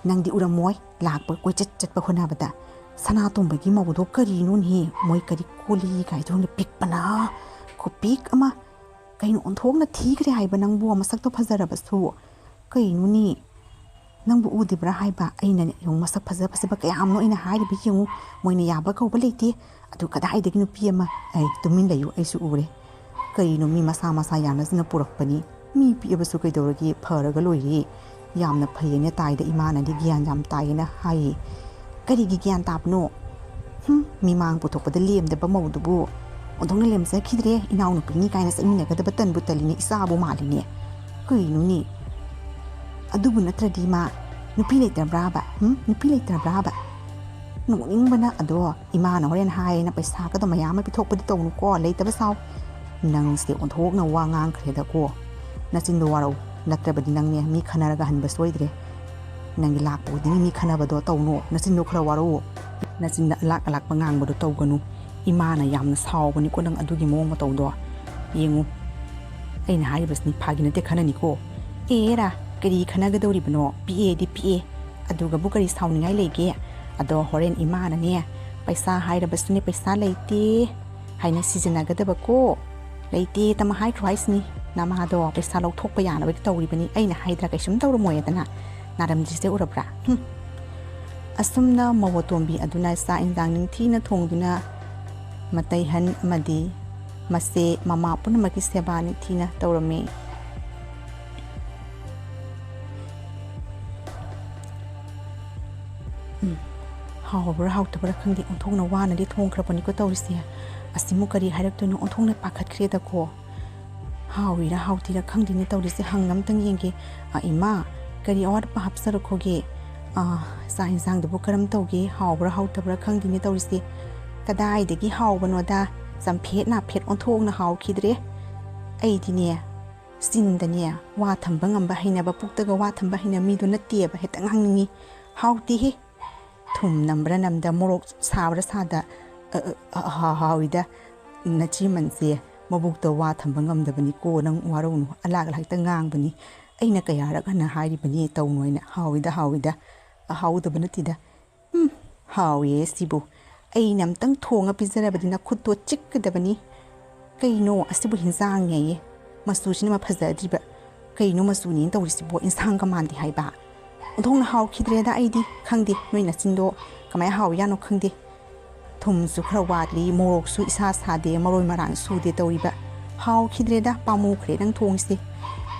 ꯅꯪꯗꯤ ꯎꯔꯝꯃꯣꯏ, ꯂꯥꯛꯄ ꯀꯣꯏꯆꯠ ꯆꯠꯄ ꯍꯣꯠꯅꯕꯗ꯫ ꯁꯅꯥꯇꯣꯝꯕꯒꯤ ꯃꯧꯗꯣ ꯀꯔꯤꯅꯣꯅꯦꯍꯦ, ꯃꯣꯏ ꯀꯔꯤ ꯀꯣꯜꯂꯤ ꯀꯥꯏꯗꯣ ꯈꯪꯗꯦ, ꯄꯤꯛꯄꯅ ꯈꯨꯄꯤꯛ ꯑꯃ꯫ ꯀꯩꯅꯣ ꯑꯣꯟꯊꯣꯛꯅ ꯊꯤꯈ꯭ꯔꯦ ꯍꯥꯏꯕ ꯅꯪꯕꯨ, ꯃꯁꯛꯇꯣ ꯐꯖꯔꯕꯁꯨ꯫ ꯀꯩꯅꯣꯅꯦ, ꯅꯪꯕꯨ ꯎꯗ꯭ꯔꯤꯕ꯭ꯔꯥ ꯍꯥꯏꯕ? ꯑꯩꯅꯅꯦ, ꯌꯦꯡꯉꯨ, ꯃꯁꯛ ꯐꯖ ꯐꯖꯕ ꯀꯌꯥꯝꯅꯣ ꯑꯩꯅ ꯍꯥꯏꯔꯤꯕ, ꯌꯦꯡꯉꯨ꯫ ꯃꯣꯏꯅ ꯌꯥꯕ ꯀꯧꯕ ꯂꯩꯇꯦ꯫ ꯑꯗꯨ ꯀꯗꯥꯏꯗꯒꯤ ꯅꯨꯄꯤ ꯑꯃ? ꯑꯩ, ꯇꯨꯃꯤꯟ ꯂꯩꯌꯨ, ꯑꯩꯁꯨ ꯎꯔꯦ꯫ ꯀꯔꯤꯅꯣ, ꯃꯤ ꯃꯁꯥ ꯃꯁꯥ ꯌꯥꯅꯗꯅ ꯄꯨꯔꯛꯄꯅꯤ꯫ ꯃꯤ ꯄꯤꯛꯑꯕꯁꯨ ꯀꯩꯗꯧꯔꯒꯦ, ꯐꯔꯒ ꯂꯣꯏꯔꯦ꯫ ꯌꯥꯝꯅ ꯐꯩꯌꯦꯅ ꯇꯥꯏꯗ, ꯏꯃꯥꯅꯗꯤ ꯒ꯭ꯌꯥꯟ ꯌꯥꯝ ꯇꯥꯏꯌꯦꯅ ꯍꯥꯏꯌꯦ꯫ ꯀꯔꯤꯒꯤ ꯒ꯭ꯌꯥꯟ ꯇꯥꯕꯅꯣ? ꯍꯨꯝ, ꯃꯤꯃꯥꯡ ꯄꯨꯊꯣꯛꯄꯗ ꯂꯦꯝꯗꯕ ꯃꯧꯗꯨꯕꯨ ꯑꯣꯟꯊꯣꯛꯅ ꯂꯦꯝꯖꯈꯤꯗ꯭ꯔꯦ꯫ ꯏꯅꯥꯎꯅꯨꯄꯤꯅꯤ ꯀꯥꯏꯅ ꯆꯠꯃꯤꯟꯅꯒꯗꯕ ꯇꯟꯕꯨ ꯇꯜꯂꯤꯅꯦ, ꯏꯆꯥꯕꯨ ꯃꯥꯜꯂꯤꯅꯦ꯫ ꯀꯩꯅꯣꯅꯦ? ꯑꯗꯨꯕꯨ ꯅꯠꯇ꯭ꯔꯗꯤ ꯃꯥ ꯅꯨꯄꯤ ꯂꯩꯇ꯭ꯔꯕ꯭ꯔꯥꯕ? ꯍꯨꯝ? ꯅꯨꯄꯤ ꯂꯩꯇ꯭ꯔꯕ꯭ꯔꯥꯕ? ꯅꯣꯛꯅꯤꯡꯕꯅ꯫ ꯑꯗꯣ ꯏꯃꯥꯅ ꯍꯣꯔꯦꯟ ꯍꯥꯏꯌꯦꯅ ꯄꯩꯁꯥꯒꯗꯣ ꯃꯌꯥꯝ ꯑꯃ ꯄꯤꯊꯣꯛꯄꯗꯤ ꯇꯧꯅꯨꯀꯣ, ꯂꯩꯇꯕ ꯁꯥꯎ꯫ ꯅꯪꯁꯦ ꯑꯣꯟꯊꯣꯛꯅ ꯋꯥ ꯉꯥꯡꯈ꯭ꯔꯦꯗꯀꯣ꯫ ꯅꯆꯤꯟꯗꯣ ꯋꯥꯔꯧ, ꯅꯠꯇ꯭ꯔꯕꯗꯤ ꯅꯪꯅꯦ ꯃꯤ ꯈꯟꯅꯔꯒ ꯍꯟꯕ ꯁꯣꯏꯗ꯭ꯔꯦ꯫ ꯅꯪꯒꯤ ꯂꯥꯛꯄ ꯈꯨꯗꯤꯡꯒꯤ ꯃꯤ ꯈꯟꯅꯕꯗꯣ ꯇꯧꯅꯨ, ꯅꯆꯤꯟꯗꯣ ꯈꯔ ꯋꯥꯔꯧꯑꯣ꯫ ꯅꯆꯤꯟꯗ ꯑꯂꯥꯛ ꯑꯂꯥꯛꯄ ꯉꯥꯡꯕꯗꯣ ꯇꯧꯒꯅꯨ꯫ ꯏꯃꯥꯅ ꯌꯥꯝꯅ ꯁꯥꯎꯕꯅꯤꯀꯣ ꯅꯪ ꯑꯗꯨꯒꯤ ꯃꯑꯣꯡ ꯃꯇꯧꯗꯣ꯫ ꯌꯦꯡꯉꯨ, ꯑꯩꯅ ꯍꯥꯏꯔꯤꯕꯁꯤꯅꯤ ꯐꯥꯒꯤ ꯅꯠꯇꯦ, ꯈꯟꯅꯅꯤꯀꯣ꯫ ꯑꯦꯔꯥ, ꯀꯔꯤ ꯈꯟꯅꯒꯗꯧꯔꯤꯕꯅꯣ? ꯄꯤꯛꯑꯦꯗꯤ ꯄꯤꯛꯑꯦ, ꯑꯗꯨꯒꯕꯨ ꯀꯔꯤ ꯁꯥꯎꯅꯤꯡꯉꯥꯏ ꯂꯩꯒꯦ? ꯑꯗꯣ ꯍꯣꯔꯦꯟ ꯏꯃꯥꯅꯅꯦ, ꯄꯩꯁꯥ ꯍꯥꯏꯔꯕꯁꯨꯅꯦ, ꯄꯩꯁꯥ ꯂꯩꯇꯦ ꯍꯥꯏꯅ ꯁꯤꯖꯤꯟꯅꯒꯗꯕꯀꯣ꯫ ꯂꯩꯇꯦ ꯇꯃ ꯍꯥꯏꯈ꯭ꯔꯣ ꯍꯥꯏꯁꯤꯅꯤ꯫ ꯅꯃꯥꯗꯣ ꯄꯩꯁꯥ ꯂꯧꯊꯣꯛꯄ ꯌꯥꯅꯕꯒꯤ ꯇꯧꯔꯤꯕꯅꯤ, ꯑꯩꯅ ꯍꯥꯏꯗ꯭ꯔꯥ ꯀꯩꯁꯨꯝ ꯇꯧꯔꯝꯃꯣꯏꯗꯅ꯫ ꯅꯥꯔꯝꯗ꯭ꯔꯤꯁꯦ ꯎꯔꯕ꯭ꯔꯥ? ꯍꯨꯝ꯫ ꯑꯁꯨꯝꯅ ꯃꯧ ꯑꯇꯣꯝꯕꯤ ꯑꯗꯨꯅ ꯆꯥꯛ ꯏꯟꯖꯥꯡ ꯅꯤꯡꯊꯤꯅ ꯊꯣꯡꯗꯨꯅ ꯃꯇꯩꯍꯟ ꯑꯃꯗꯤ ꯃꯆꯦ ꯃꯃꯥ ꯄꯨꯝꯅꯃꯛꯀꯤ ꯁꯦꯕꯥ ꯅꯤꯡꯊꯤꯅ ꯇꯧꯔꯝꯃꯤ꯫ ꯎꯝ, ꯍꯥꯎꯕ꯭ꯔꯥ ꯍꯥꯎꯇꯕ꯭ꯔꯥ ꯈꯪꯗꯦ, ꯑꯣꯟꯊꯣꯛꯅ ꯋꯥꯅꯗꯤ ꯊꯣꯡꯈ꯭ꯔꯕꯅꯤꯀꯣ ꯇꯧꯔꯤꯁꯦ꯫ ꯑꯁꯤꯃꯨꯛ ꯀꯔꯤ ꯍꯥꯏꯔꯛꯇꯣꯏꯅꯣ, ꯑꯣꯟꯊꯣꯛꯅ ꯄꯥꯈꯠꯈ꯭ꯔꯦꯗꯀꯣ꯫ ꯍꯥꯎꯔꯤꯔꯥ ꯍꯥꯎꯇꯤꯔꯥ ꯈꯪꯗꯦꯅꯦ ꯇꯧꯔꯤꯁꯦ, ꯍꯪꯅ ꯑꯝꯇꯪ ꯌꯦꯡꯒꯦ꯫ ꯑ, ꯏꯃꯥ, ꯀꯔꯤ ꯑꯋꯥꯠꯄ ꯍꯥꯞꯆꯔꯛꯈꯣꯒꯦ? ꯑ, ꯆꯥꯛ ꯏꯟꯁꯥꯡꯗꯨꯕꯨ ꯀꯔꯝ ꯇꯧꯒꯦ, ꯍꯥꯎꯕ꯭ꯔꯥ ꯍꯥꯎꯇꯕ꯭ꯔꯥ ꯈꯪꯗꯦꯅꯦ ꯇꯧꯔꯤꯁꯦ꯫ ꯀꯗꯥꯏꯗꯒꯤ ꯍꯥꯎꯕꯅꯣꯗ, ꯆꯝꯐꯦꯠ ꯅꯥꯐꯦꯠ ꯑꯣꯟꯊꯣꯛꯅ ꯍꯥꯎꯈꯤꯗ꯭ꯔꯦ꯫ ꯑꯩꯗꯤꯅꯦ, ꯆꯤꯟꯗꯅꯦ ꯋꯥ ꯊꯝꯕ ꯉꯝꯕ ꯍꯩꯅꯕ, ꯄꯨꯛꯇꯒ ꯋꯥ ꯊꯝꯕ ꯍꯩꯅꯕ ꯃꯤꯗꯣ ꯅꯠꯇꯦꯕ, ꯍꯦꯛꯇ ꯉꯥꯡꯅꯤꯡꯉꯤ꯫ ꯍꯥꯎꯇꯦꯍꯦ꯫ ꯊꯨꯝ ꯅꯝꯕ꯭ꯔꯥ ꯅꯝꯗ, ꯃꯣꯔꯣꯛ ꯁꯥꯕ꯭ꯔꯥ ꯁꯥꯗ, ꯑ, ꯑ, ꯑ, ꯍꯥ-, ꯍꯥꯎꯏꯗ꯫ ꯅꯆꯦꯃꯟꯁꯦ ꯃꯕꯨꯛꯇ ꯋꯥ ꯊꯝꯕ ꯉꯝꯗꯕꯅꯤꯀꯣ, ꯅꯪ ꯋꯥꯔꯧꯅꯨ, ꯑꯂꯥꯛ ꯑꯂꯥꯛꯇ ꯉꯥꯡꯕꯅꯤ꯫ ꯑꯩꯅ ꯀꯌꯥꯔꯛ ꯍꯟꯅ ꯍꯥꯏꯔꯤꯕꯅꯤ ꯇꯧꯅꯨ ꯍꯥꯏꯅ꯫ ꯍꯥꯎꯏꯗ, ꯍꯥꯎꯏꯗ, ꯍꯥꯎꯗꯕ ꯅꯠꯇꯦꯗ꯫ ꯎꯝ, ꯍꯥꯎꯋꯦ ꯁꯤꯕꯨ꯫ ꯑꯩꯅ ꯑꯝꯇꯪ ꯊꯣꯡꯉ ꯄꯤꯖꯔꯕꯗꯤ ꯅꯈꯨꯠꯇꯣ ꯆꯤꯛꯀꯗꯕꯅꯤ꯫ ꯀꯩꯅꯣ ꯑꯁꯤꯕꯨ ꯍꯤꯟꯖꯥꯡꯅꯦꯌꯦ, ꯃꯆꯨꯁꯤꯅ ꯃ ꯐꯖꯗ꯭ꯔꯤꯕ꯫ ꯀꯩꯅꯣ ꯃꯆꯨꯅꯦꯅ ꯇꯧꯔꯤꯁꯤꯕꯣ? ꯏꯟꯁꯥꯡꯒ ꯃꯥꯟꯗꯦ ꯍꯥꯏꯕ꯫ ꯑꯣꯟꯊꯣꯛꯅ ꯍꯥꯎꯈꯤꯗ꯭ꯔꯦꯗ ꯑꯩꯗꯤ꯫ ꯈꯪꯗꯦ ꯅꯣꯏ ꯅꯆꯤꯟꯗꯣ ꯀꯃꯥꯏꯅ ꯍꯥꯎꯔꯤꯖꯥꯠꯅꯣ ꯈꯪꯗꯦ꯫ ꯊꯨꯝꯁꯨ ꯈꯔ ꯋꯥꯠꯂꯤ, ꯃꯣꯔꯣꯛꯁꯨ ꯏꯁꯥ ꯁꯥꯗꯦ, ꯃꯔꯣꯏ ꯃꯔꯥꯡ ꯁꯨꯗꯦ ꯇꯧꯔꯤꯕ꯫ ꯍꯥꯎꯈꯤꯗ꯭ꯔꯦꯗ, ꯄꯥꯝꯃꯨꯈ꯭ꯔꯦ ꯅꯪ ꯊꯣꯡꯉꯤꯁꯦ꯫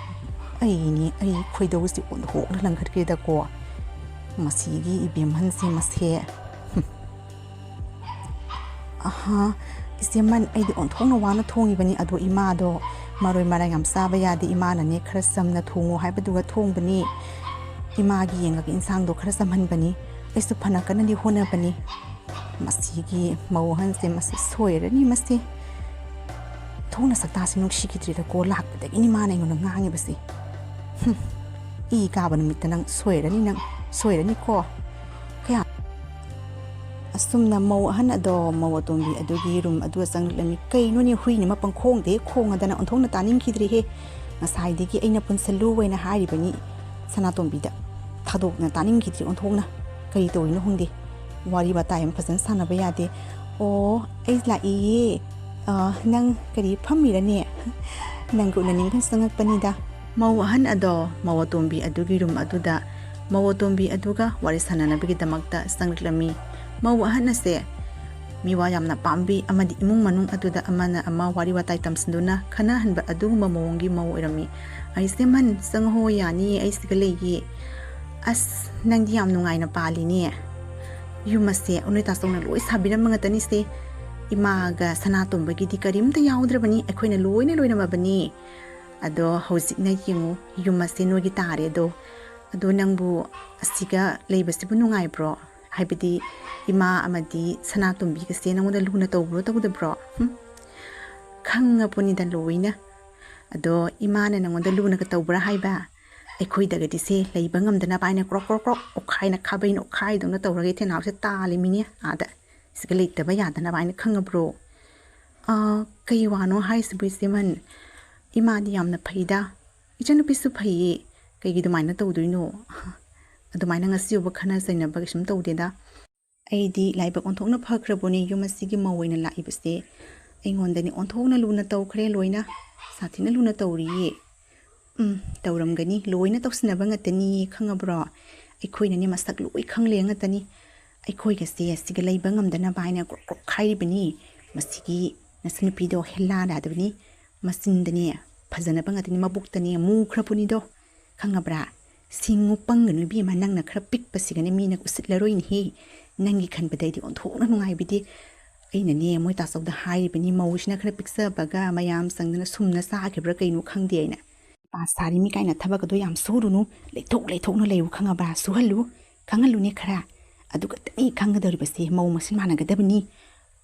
ꯑꯩꯅꯦ, ꯑꯩ ꯈꯣꯏꯗꯧꯁꯤ ꯑꯣꯟꯊꯣꯛꯅ ꯂꯪꯈꯠꯈ꯭ꯔꯦꯗꯀꯣ꯫ ꯃꯁꯤꯒꯤ ꯏꯕꯦꯝꯍꯟꯁꯦ ꯃꯁꯦ꯫ ꯍꯨꯝ꯫ ꯑꯍꯥ, ꯏꯆꯦꯃꯟ, ꯑꯩꯗꯤ ꯑꯣꯟꯊꯣꯛꯅ ꯋꯥꯅ ꯊꯣꯡꯉꯤꯕꯅꯤ꯫ ꯑꯗꯣ ꯏꯃꯥꯗꯣ ꯃꯔꯣꯏ ꯃꯔꯥꯡ ꯌꯥꯝ ꯆꯥꯕ ꯌꯥꯗꯦ, ꯏꯃꯥꯅꯅꯦ ꯈꯔ ꯆꯝꯅ ꯊꯣꯡꯉꯣ ꯍꯥꯏꯕꯗꯨꯒ ꯊꯣꯡꯕꯅꯤ꯫ ꯏꯃꯥꯒꯤ ꯌꯦꯡꯉꯒ ꯏꯟꯁꯥꯡꯗꯣ ꯈꯔ ꯆꯝꯍꯟꯕꯅꯤ꯫ ꯑꯩꯁꯨ ꯐꯅ ꯀꯟꯅꯗꯤ ꯍꯣꯠꯅꯕꯅꯤ꯫ ꯃꯁꯤꯒꯤ ꯃꯧ ꯑꯍꯟꯁꯦ ꯃꯁꯤ ꯁꯣꯏꯔꯅꯤ ꯃꯁꯤ꯫ ꯊꯣꯡꯅ ꯁꯛꯇꯥꯁꯤ ꯅꯨꯡꯁꯤꯈꯤꯗ꯭ꯔꯤꯗꯀꯣ, ꯂꯥꯛꯄꯗꯒꯤꯅꯤ ꯃꯥꯅ ꯑꯩꯉꯣꯟꯗ ꯉꯥꯡꯉꯤꯕꯁꯤ꯫ ꯍꯨꯝ, ꯏ ꯀꯥꯕ ꯅꯨꯃꯤꯠꯇ ꯅꯪ ꯁꯣꯏꯔꯅꯤ, ꯅꯪ ꯁꯣꯏꯔꯅꯤꯀꯣ꯫ ꯀꯌꯥ ꯑꯁꯨꯝꯅ ꯃꯧ ꯑꯍꯟ ꯑꯗꯣ ꯃꯧ ꯑꯇꯣꯝꯕꯤ ꯑꯗꯨꯒꯤ ꯔꯨꯝ ꯑꯗꯨꯗ ꯆꯪꯂꯛꯂꯝꯃꯤ꯫ ꯀꯩꯅꯣꯅꯦ, ꯍꯨꯏꯅ ꯑꯃ ꯄꯪꯈꯣꯡꯗ ꯍꯦꯛ ꯈꯣꯡꯉꯗꯅ ꯑꯣꯟꯊꯣꯛꯅ ꯇꯥꯅꯤꯡꯈꯤꯗ꯭ꯔꯤꯍꯦ꯫ ꯉꯁꯥꯏꯗꯒꯤ ꯑꯩꯅ ꯄꯨꯟꯁꯜꯂꯨ ꯍꯥꯏꯅ ꯍꯥꯏꯔꯤꯕꯅꯤ ꯁꯅꯥꯇꯣꯝꯕꯤꯗ꯫ ꯊꯥꯗꯣꯛꯅ ꯇꯥꯅꯤꯡꯈꯤꯗ꯭ꯔꯤ ꯑꯣꯟꯊꯣꯛꯅ꯫ ꯀꯔꯤ ꯇꯧꯔꯤꯅꯣ ꯈꯪꯗꯦ꯫ ꯋꯥꯔꯤ ꯋꯥꯇꯥꯏ ꯑꯃ ꯐꯖꯅ ꯁꯥꯟꯅꯕ ꯌꯥꯗꯦ꯫ ꯑꯣ, ꯑꯩ ꯂꯥꯛꯏꯌꯦ꯫ ꯑ, ꯅꯪ ꯀꯔꯤ ꯐꯝꯃꯤꯔꯅꯦ? ꯅꯪꯒ ꯎꯅꯅꯤꯡꯗꯅ ꯆꯪꯉꯛꯄꯅꯤꯗ꯫ ꯃꯧ ꯑꯍꯟ ꯑꯗꯣ ꯃꯧ ꯑꯇꯣꯝꯕꯤ ꯑꯗꯨꯒꯤ ꯔꯨꯝ ꯑꯗꯨꯗ ꯃꯧ ꯑꯇꯣꯝꯕꯤ ꯑꯗꯨꯒ ꯋꯥꯔꯤ ꯁꯥꯟꯅꯅꯕꯒꯤꯗꯃꯛꯇ ꯆꯪꯂꯛꯂꯝꯃꯤ꯫ ꯃꯧ ꯑꯍꯟ ꯑꯁꯦ ꯃꯤꯋꯥ ꯌꯥꯝꯅ ꯄꯥꯝꯕꯤ ꯑꯃꯗꯤ ꯏꯃꯨꯡ ꯃꯅꯨꯡ ꯑꯗꯨꯗ ꯑꯃꯅ ꯑꯃ ꯋꯥꯔꯤ ꯋꯥꯇꯥꯏ ꯇꯝꯁꯤꯟꯗꯨꯅ ꯈꯟꯅꯍꯟꯕ ꯑꯗꯨꯒꯨꯝꯕ ꯃꯑꯣꯡꯒꯤ ꯃꯧ ꯑꯣꯏꯔꯝꯃꯤ꯫ "ꯑꯩꯁꯦ ꯃꯟ, ꯆꯪꯉꯣ, ꯌꯥꯅꯤꯌꯦ, ꯑꯩ ꯁꯤꯗ ꯂꯩꯌꯦ꯫ ꯑꯁ, ꯅꯪꯗꯤ ꯌꯥꯝ ꯅꯨꯡꯉꯥꯏꯅ ꯄꯥꯜꯂꯤꯅꯦ꯫ ꯌꯨꯝ ꯑꯁꯦ ꯅꯣꯏ ꯇꯥꯆꯧꯅ ꯂꯣꯏ ꯁꯥꯕꯤꯔꯝꯕ ꯉꯥꯛꯇꯅꯤꯁꯦ꯫ ꯏꯃꯥꯒ ꯁꯅꯥꯇꯣꯝꯕꯒꯤꯗꯤ ꯀꯔꯤꯝꯇ ꯌꯥꯎꯗ꯭ꯔꯕꯅꯤ, ꯑꯩꯈꯣꯏꯅ ꯂꯣꯏꯅ ꯂꯣꯏꯔꯝꯃꯕꯅꯤ꯫ ꯑꯗꯣ ꯍꯧꯖꯤꯛꯅ ꯌꯦꯡꯉꯨ, ꯌꯨꯝ ꯑꯁꯦ ꯅꯣꯏꯒꯤ ꯇꯥꯔꯦ ꯑꯗꯣ꯫ ꯑꯗꯣ ꯅꯪꯕꯨ ꯑꯁꯤꯒ ꯂꯩꯕꯁꯤꯕꯨ ꯅꯨꯡꯉꯥꯏꯕ꯭ꯔꯣ? ꯍꯥꯏꯕꯗꯤ ꯏꯃꯥ ꯑꯃꯗꯤ ꯁꯅꯥꯇꯣꯝꯕꯤꯒꯁꯦ ꯅꯉꯣꯟꯗ ꯂꯨꯅ ꯇꯧꯕ꯭ꯔꯣ ꯇꯧꯗꯕ꯭ꯔꯣ?" ꯍꯨꯝ? ꯈꯪꯉꯄꯣꯠꯅꯤꯗ ꯂꯣꯏꯅ꯫ "ꯑꯗꯣ ꯏꯃꯥꯅ ꯅꯉꯣꯟꯗ ꯂꯨꯅꯒ ꯇꯧꯕ꯭ꯔꯥ ꯍꯥꯏꯕ? ꯑꯩꯈꯣꯏꯗꯒꯗꯤ ꯁꯦ ꯂꯩꯕ ꯉꯝꯗꯅꯕ ꯍꯥꯏꯅ ꯀ꯭ꯔꯣꯛ ꯀ꯭ꯔꯣꯛ ꯀ꯭ꯔꯣꯛ ꯑꯣꯠꯈꯥꯏꯅ ꯈꯥꯕꯩꯅ ꯑꯣꯠꯈꯥꯏꯗꯧꯅ ꯇꯧꯔꯒ ꯏꯊꯦꯟꯅꯥꯎꯁꯦ ꯇꯥꯜꯂꯤꯃꯤꯅꯦ ꯑꯥꯗ꯫ ꯁꯤꯒ ꯂꯩꯇꯕ ꯌꯥꯗꯅꯕ ꯍꯥꯏꯅ ꯈꯪꯉꯕ꯭ꯔꯣ?" "ꯑꯥ, ꯀꯩ ꯋꯥꯅꯣ ꯍꯥꯏꯁꯤꯕꯨ, ꯏꯆꯦꯃꯟ? ꯏꯃꯥꯗꯤ ꯌꯥꯝꯅ ꯐꯩꯗ, ꯏꯆꯟꯅꯨꯄꯤꯁꯨ ꯐꯩꯌꯦ, ꯀꯩꯒꯤ ꯑꯗꯨꯃꯥꯏꯅ ꯇꯧꯗꯣꯏꯅꯣ? ꯑꯗꯨꯃꯥꯏꯅ ꯉꯁꯤ ꯐꯥꯎꯕ ꯈꯠꯅ ꯆꯩꯅꯕ ꯀꯩꯁꯨꯝ ꯇꯧꯗꯦꯗ꯫ ꯑꯩꯗꯤ ꯂꯥꯏꯕꯛ ꯑꯣꯟꯊꯣꯛꯅ ꯐꯈ꯭ꯔꯕꯅꯦ, ꯌꯨꯝ ꯑꯁꯤꯒꯤ ꯃꯧ ꯑꯣꯏꯅ ꯂꯥꯛꯏꯕꯁꯦ꯫ ꯑꯩꯉꯣꯟꯗꯅꯦ ꯑꯣꯟꯊꯣꯛꯅ ꯂꯨꯅ ꯇꯧꯈ꯭ꯔꯦ ꯂꯣꯏꯅ, ꯁꯥꯊꯤꯅ ꯂꯨꯅ ꯇꯧꯔꯤꯌꯦ"꯫ "ꯎꯝ, ꯇꯧꯔꯝꯒꯅꯤ, ꯂꯣꯏꯅ ꯇꯧꯁꯤꯟꯅꯕ ꯉꯥꯛꯇꯅꯤ, ꯈꯪꯉꯕ꯭ꯔꯣ? ꯑꯩꯈꯣꯏꯅꯅꯦ ꯃꯁꯛ ꯂꯣꯏ ꯈꯪꯂꯦ ꯉꯥꯛꯇꯅꯤ꯫ ꯑꯩꯈꯣꯏꯒꯁꯦ ꯁꯤꯒ ꯂꯩꯕ ꯉꯝꯗꯅꯕ ꯍꯥꯏꯅ ꯀ꯭ꯔꯣꯛ ꯀ꯭ꯔꯣꯛ ꯍꯥꯏꯔꯤꯕꯅꯤ꯫ ꯃꯁꯤꯒꯤ ꯅꯆꯟꯅꯨꯄꯤꯗꯣ ꯍꯦꯜꯂꯥ ꯌꯥꯗꯕꯅꯤ, ꯃꯆꯤꯟꯗꯅꯦ ꯐꯖꯅꯕ ꯉꯥꯛꯇꯅꯤ, ꯃꯕꯨꯛꯇꯅꯦ ꯃꯨꯈ꯭ꯔꯕꯅꯤꯗꯣ, ꯈꯪꯉꯕ꯭ꯔꯥ? ꯁꯤꯡꯉꯨ ꯄꯪꯒꯅꯨ ꯏꯕꯦꯝꯃ, ꯅꯪꯅ ꯈꯔ ꯄꯤꯛꯄꯁꯤꯒꯅꯦ ꯃꯤꯅ ꯎꯁꯤꯠꯂꯔꯣꯏꯅꯦꯍꯦ꯫ ꯅꯪꯒꯤ ꯈꯟꯕꯗ ꯑꯩꯗꯤ ꯑꯣꯟꯊꯣꯛꯅ ꯅꯨꯡꯉꯥꯏꯕꯤꯗꯦ꯫ ꯑꯩꯅꯅꯦ ꯃꯣꯏ ꯇꯥꯆꯧꯗ ꯍꯥꯏꯔꯤꯕꯅꯤ, ꯃꯧꯁꯤꯅ ꯈꯔ ꯄꯤꯛꯆꯕꯒ ꯃꯌꯥꯝ ꯆꯪꯗꯅ ꯁꯨꯝꯅ ꯆꯥꯈꯤꯕ꯭ꯔꯥ ꯀꯩꯅꯣ ꯈꯪꯗꯦ ꯍꯥꯏꯅ꯫ ꯄꯥ ꯁꯥꯔꯤ ꯃꯤ ꯀꯥꯏꯅ ꯊꯕꯛ ꯑꯗꯣ ꯌꯥꯝ ꯁꯨꯔꯨꯅꯨ, ꯂꯩꯊꯣꯛ ꯂꯩꯊꯣꯛꯅ ꯂꯩꯌꯨ ꯈꯪꯉꯕ꯭ꯔꯥ? ꯁꯨꯍꯜꯂꯨ, ꯈꯪꯍꯜꯂꯨꯅꯦ ꯈꯔ꯫ ꯑꯗꯨꯒ ꯈꯪꯒꯗꯧꯔꯤꯕꯁꯦ ꯃꯧ ꯃꯁꯤꯟ ꯃꯥꯟꯅꯒꯗꯕꯅꯤ꯫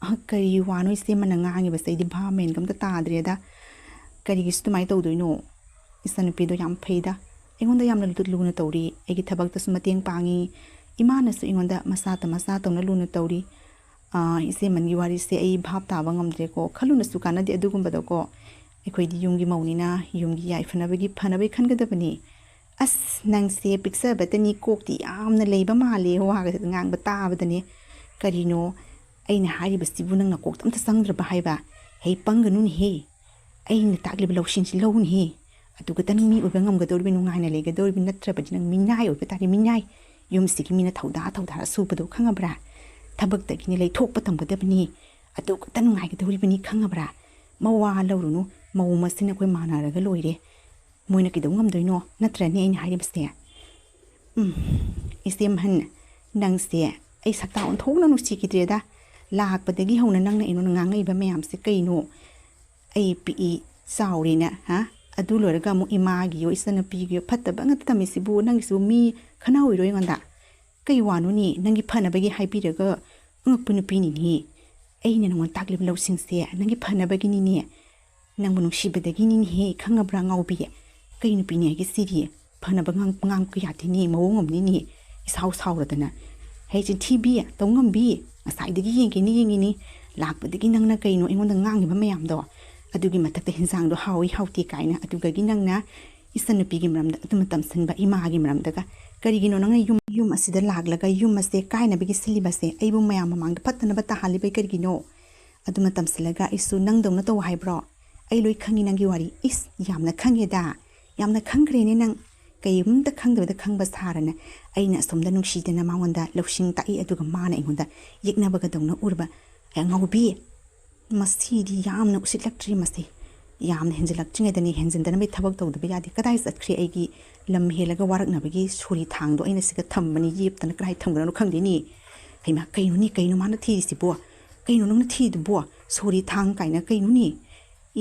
ꯑ, ꯀꯔꯤ ꯋꯥꯅꯣ ꯏꯆꯦꯃꯅ ꯉꯥꯡꯉꯤꯕꯁꯦ? ꯑꯩꯗꯤ ꯚꯥꯞ ꯃꯦꯟꯒ ꯑꯝꯇ ꯇꯥꯗ꯭ꯔꯦꯗ꯫ ꯀꯔꯤꯒꯤꯁꯨ ꯑꯗꯨꯃꯥꯏꯅ ꯇꯧꯗꯣꯏꯅꯣ? ꯏꯆꯟꯅꯨꯄꯤꯗꯣ ꯌꯥꯝ ꯐꯩꯗ, ꯑꯩꯉꯣꯟꯗ ꯌꯥꯝꯅ ꯂꯨ-, ꯂꯨꯅ ꯇꯧꯔꯤ, ꯑꯩꯒꯤ ꯊꯕꯛꯇꯁꯨ ꯃꯇꯦꯡ ꯄꯥꯡꯉꯤ, ꯏꯃꯥꯅꯁꯨ ꯑꯩꯉꯣꯟꯗ ꯃꯆꯥꯇ ꯃꯆꯥ ꯇꯧꯅ ꯂꯨꯅ ꯇꯧꯔꯤ꯫ ꯑ, ꯏꯆꯦꯃꯟꯒꯤ ꯋꯥꯔꯤꯁꯦ ꯑꯩ ꯚꯥꯞ ꯇꯥꯕ ꯉꯝꯗ꯭ꯔꯦꯀꯣ, ꯈꯜꯂꯨꯅꯁꯨ ꯀꯥꯟꯅꯗꯦ ꯑꯗꯨꯒꯨꯝꯕꯗꯣꯀꯣ꯫ ꯑꯩꯈꯣꯏꯗꯤ ꯌꯨꯝꯒꯤ ꯃꯧꯅꯤꯅ ꯌꯨꯝꯒꯤ ꯌꯥꯏꯐꯅꯕꯒꯤ ꯐꯅꯕꯒꯤ ꯈꯟꯒꯗꯕꯅꯤ꯫ ꯑꯁ, ꯅꯪꯁꯦ ꯄꯤꯛꯆꯕꯇꯅꯤ, ꯀꯣꯛꯇꯤ ꯌꯥꯝꯅ ꯂꯩꯕ ꯃꯥꯜꯂꯦ, ꯋꯥꯒ ꯉꯥꯡꯕ ꯇꯥꯕꯗꯅꯦ꯫ ꯀꯔꯤꯅꯣ ꯑꯩꯅ ꯍꯥꯏꯔꯤꯕꯁꯤꯕꯨ ꯅꯪ ꯅꯀꯣꯛꯇ ꯑꯝꯇ ꯆꯪꯗ꯭ꯔꯕ ꯍꯥꯏꯕ? ꯍꯦ, ꯄꯪꯒꯅꯨꯅꯦꯍꯦ꯫ ꯑꯩꯅ ꯇꯥꯛꯂꯤꯕ ꯂꯧꯁꯤꯡꯁꯤ ꯂꯧꯅꯦꯍꯦ꯫ ꯑꯗꯨꯒꯇ ꯅꯪ ꯃꯤ ꯑꯣꯏꯕ ꯉꯝꯒꯗꯧꯔꯤꯕ, ꯅꯨꯡꯉꯥꯏꯅ ꯂꯩꯒꯗꯧꯔꯤꯕ ꯅꯠꯇ꯭ꯔꯕꯗꯤ ꯅꯪ ꯃꯤꯅꯥꯏ ꯑꯣꯏꯕ ꯇꯥꯔꯦ, ꯃꯤꯅꯥꯏ꯫ ꯌꯨꯝꯁꯤꯒꯤ ꯃꯤꯅ ꯊꯧꯗꯥ ꯊꯧꯗꯥꯔ ꯁꯨꯕꯗꯣ ꯈꯪꯉꯕ꯭ꯔꯥ? ꯊꯕꯛꯇꯒꯤꯅꯦ ꯂꯩꯊꯣꯛꯄ ꯇꯝꯒꯗꯕꯅꯤ꯫ ꯑꯗꯨꯒꯇ ꯅꯨꯡꯉꯥꯏꯒꯗꯧꯔꯤꯕꯅꯤ ꯈꯪꯉꯕ꯭ꯔꯥ? ꯃꯋꯥ ꯂꯧꯔꯨꯅꯨ, ꯃꯧ ꯃꯁꯤꯅ ꯑꯩꯈꯣꯏ ꯃꯥꯟꯅꯔꯒ ꯂꯣꯏꯔꯦ꯫ ꯃꯣꯏꯅ ꯀꯩꯗꯧ ꯉꯝꯗꯣꯏꯅꯣ? ꯅꯠꯇ꯭ꯔꯅꯦ ꯑꯩꯅ ꯍꯥꯏꯔꯤꯕꯁꯦ? ꯎꯝ, ꯏꯆꯦ ꯃꯍꯟ, ꯅꯪꯁꯦ ꯑꯩ ꯁꯛꯇꯥ ꯑꯣꯟꯊꯣꯛꯅ ꯅꯨꯡꯁꯤꯈꯤꯗ꯭ꯔꯦꯗ꯫ ꯂꯥꯛꯄꯗꯒꯤ ꯍꯧꯅ ꯅꯪꯅ ꯑꯩꯉꯣꯟꯗ ꯉꯥꯡꯉꯛꯏꯕ ꯃꯌꯥꯝꯁꯦ ꯀꯩꯅꯣ? ꯑꯩ ꯄꯤꯛꯏ ꯆꯥꯎꯔꯦꯅ, ꯍꯥ? ꯑꯗꯨ ꯂꯣꯏꯔꯒ ꯑꯃꯨꯛ ꯏꯃꯥꯒꯤꯌꯣ ꯏꯆꯟꯅꯨꯄꯤꯒꯤꯌꯣ ꯐꯠꯇꯕ ꯉꯥꯛꯇ ꯇꯝꯃꯤꯁꯤꯕꯨ, ꯅꯪꯒꯤꯁꯨ ꯃꯤ ꯈꯟꯅꯍꯧꯔꯤꯔꯣ ꯑꯩꯉꯣꯟꯗ? ꯀꯩ ꯋꯥꯅꯣꯅꯦ? ꯅꯪꯒꯤ ꯐꯅꯕꯒꯤ ꯍꯥꯏꯕꯤꯔꯒ ꯑꯉꯛꯄ ꯅꯨꯄꯤꯅꯤꯅꯦ꯫ ꯑꯩꯅ ꯅꯉꯣꯟꯗ ꯇꯥꯛꯂꯤꯕ ꯂꯧꯁꯤꯡꯁꯦ ꯅꯪꯒꯤ ꯐꯅꯕꯒꯤꯅꯤꯅꯦ꯫ ꯅꯪꯕꯨ ꯅꯨꯡꯁꯤꯕꯗꯒꯤꯅꯤꯅꯦꯍꯦ, ꯈꯪꯉꯕ꯭ꯔꯥ ꯉꯥꯎꯕꯤ? ꯀꯩ ꯅꯨꯄꯤꯅꯦ ꯍꯥꯏꯒꯦ ꯁꯤꯗꯤ? ꯐꯅꯕ ꯉꯥꯡ-, ꯉꯥꯡꯕ ꯌꯥꯗꯦꯅꯦ, ꯃꯑꯣꯡ ꯑꯃꯅꯤꯅꯦ꯫ ꯏꯁꯥꯎ ꯁꯥꯎꯔꯗꯅ꯫ ꯍꯦ ꯆꯤꯟꯊꯤꯕꯤ, ꯇꯧꯉꯝꯕꯤ, ꯉꯁꯥꯏꯗꯒꯤ ꯌꯦꯡꯒꯦꯅꯤ ꯌꯦꯡꯉꯤꯅꯤ꯫ ꯂꯥꯛꯄꯗꯒꯤ ꯅꯪꯅ ꯀꯩꯅꯣ ꯑꯩꯉꯣꯟꯗ ꯉꯥꯡꯉꯤꯕ ꯃꯌꯥꯝꯗꯣ? ꯑꯗꯨꯒꯤ ꯃꯊꯛꯇ ꯍꯤꯟꯖꯥꯡꯗꯣ ꯍꯥꯎꯏ ꯍꯥꯎꯇꯦ ꯀꯥꯏꯅ, ꯑꯗꯨꯗꯒꯤ ꯅꯪꯅ ꯏꯆꯟꯅꯨꯄꯤꯒꯤ ꯃꯔꯝꯗ ꯑꯗꯨꯃ ꯇꯝꯁꯤꯟꯕ, ꯏꯃꯥꯒꯤ ꯃꯔꯝꯗꯒ꯫ ꯀꯔꯤꯒꯤꯅꯣ ꯅꯪꯅ ꯌꯨꯝ, ꯌꯨꯝ ꯑꯁꯤꯗ ꯂꯥꯛꯂꯒ ꯌꯨꯝ ꯑꯁꯦ ꯀꯥꯏꯅꯕꯒꯤ ꯁꯤꯜꯂꯤꯕꯁꯦ? ꯑꯩꯕꯨ ꯃꯌꯥꯝ ꯃꯃꯥꯡꯗ ꯐꯠꯇꯅꯕ ꯇꯥꯍꯜꯂꯤꯕꯩ ꯀꯔꯤꯒꯤꯅꯣ? ꯑꯗꯨꯃ ꯇꯝꯁꯤꯜꯂꯒ ꯑꯩꯁꯨ ꯅꯪꯗꯧꯅ ꯇꯧ ꯍꯥꯏꯕ꯭ꯔꯣ? ꯑꯩ ꯂꯣꯏ ꯈꯪꯉꯤ ꯅꯪꯒꯤ ꯋꯥꯔꯤ꯫ ꯏꯁ, ꯌꯥꯝꯅ ꯈꯪꯉꯦꯗ, ꯌꯥꯝꯅ ꯈꯪꯈ꯭ꯔꯦꯅꯦ ꯅꯪ꯫ ꯀꯩꯝꯇ ꯈꯪꯗꯕꯗ ꯈꯪꯕ ꯁꯥꯔꯅ ꯑꯩꯅ ꯑꯁꯣꯝꯗ ꯅꯨꯡꯁꯤꯗꯅ ꯃꯉꯣꯟꯗ ꯂꯧꯁꯤꯡ ꯇꯥꯛꯏ, ꯑꯗꯨꯒ ꯃꯥꯅ ꯑꯩꯉꯣꯟꯗ ꯌꯦꯛꯅꯕꯒꯗꯧꯅ ꯎꯔꯕ꯫ ꯑꯉꯥꯎꯕꯤ, ꯃꯁꯤꯗꯤ ꯌꯥꯝꯅ ꯎꯁꯤꯠꯂꯛꯇ꯭ꯔꯤ꯫ ꯃꯁꯤ ꯌꯥꯝꯅ ꯍꯦꯟꯖꯤꯜꯂꯛꯇ꯭ꯔꯤꯉꯩꯗꯅꯦ ꯍꯦꯟꯖꯤꯟꯗꯅꯕꯒꯤ ꯊꯕꯛ ꯇꯧꯗꯕ ꯌꯥꯗꯦ꯫ ꯀꯗꯥꯏ ꯆꯠꯈ꯭ꯔꯦ ꯑꯩꯒꯤ ꯂꯝ ꯍꯦꯜꯂꯒ ꯋꯥꯔꯛꯅꯕꯒꯤ ꯁꯣꯔꯤ ꯊꯥꯡꯗꯣ? ꯑꯩꯅ ꯁꯤꯗ ꯊꯝꯕꯅꯤ, ꯌꯦꯞꯇꯅ ꯀꯗꯥꯏ ꯊꯝꯈ꯭ꯔꯅꯣ ꯈꯪꯗꯦꯅꯦ꯫ ꯍꯩꯃꯥ, ꯀꯩꯅꯣꯅꯦ, ꯀꯩꯅꯣ ꯃꯥꯅ ꯊꯤꯔꯤꯁꯤꯕꯣ? ꯀꯩꯅꯣ ꯅꯪꯅ ꯊꯤꯗꯨꯕꯣ? ꯁꯣꯔꯤ ꯊꯥꯡ ꯀꯥꯏꯅ ꯀꯩꯅꯣꯅꯦ?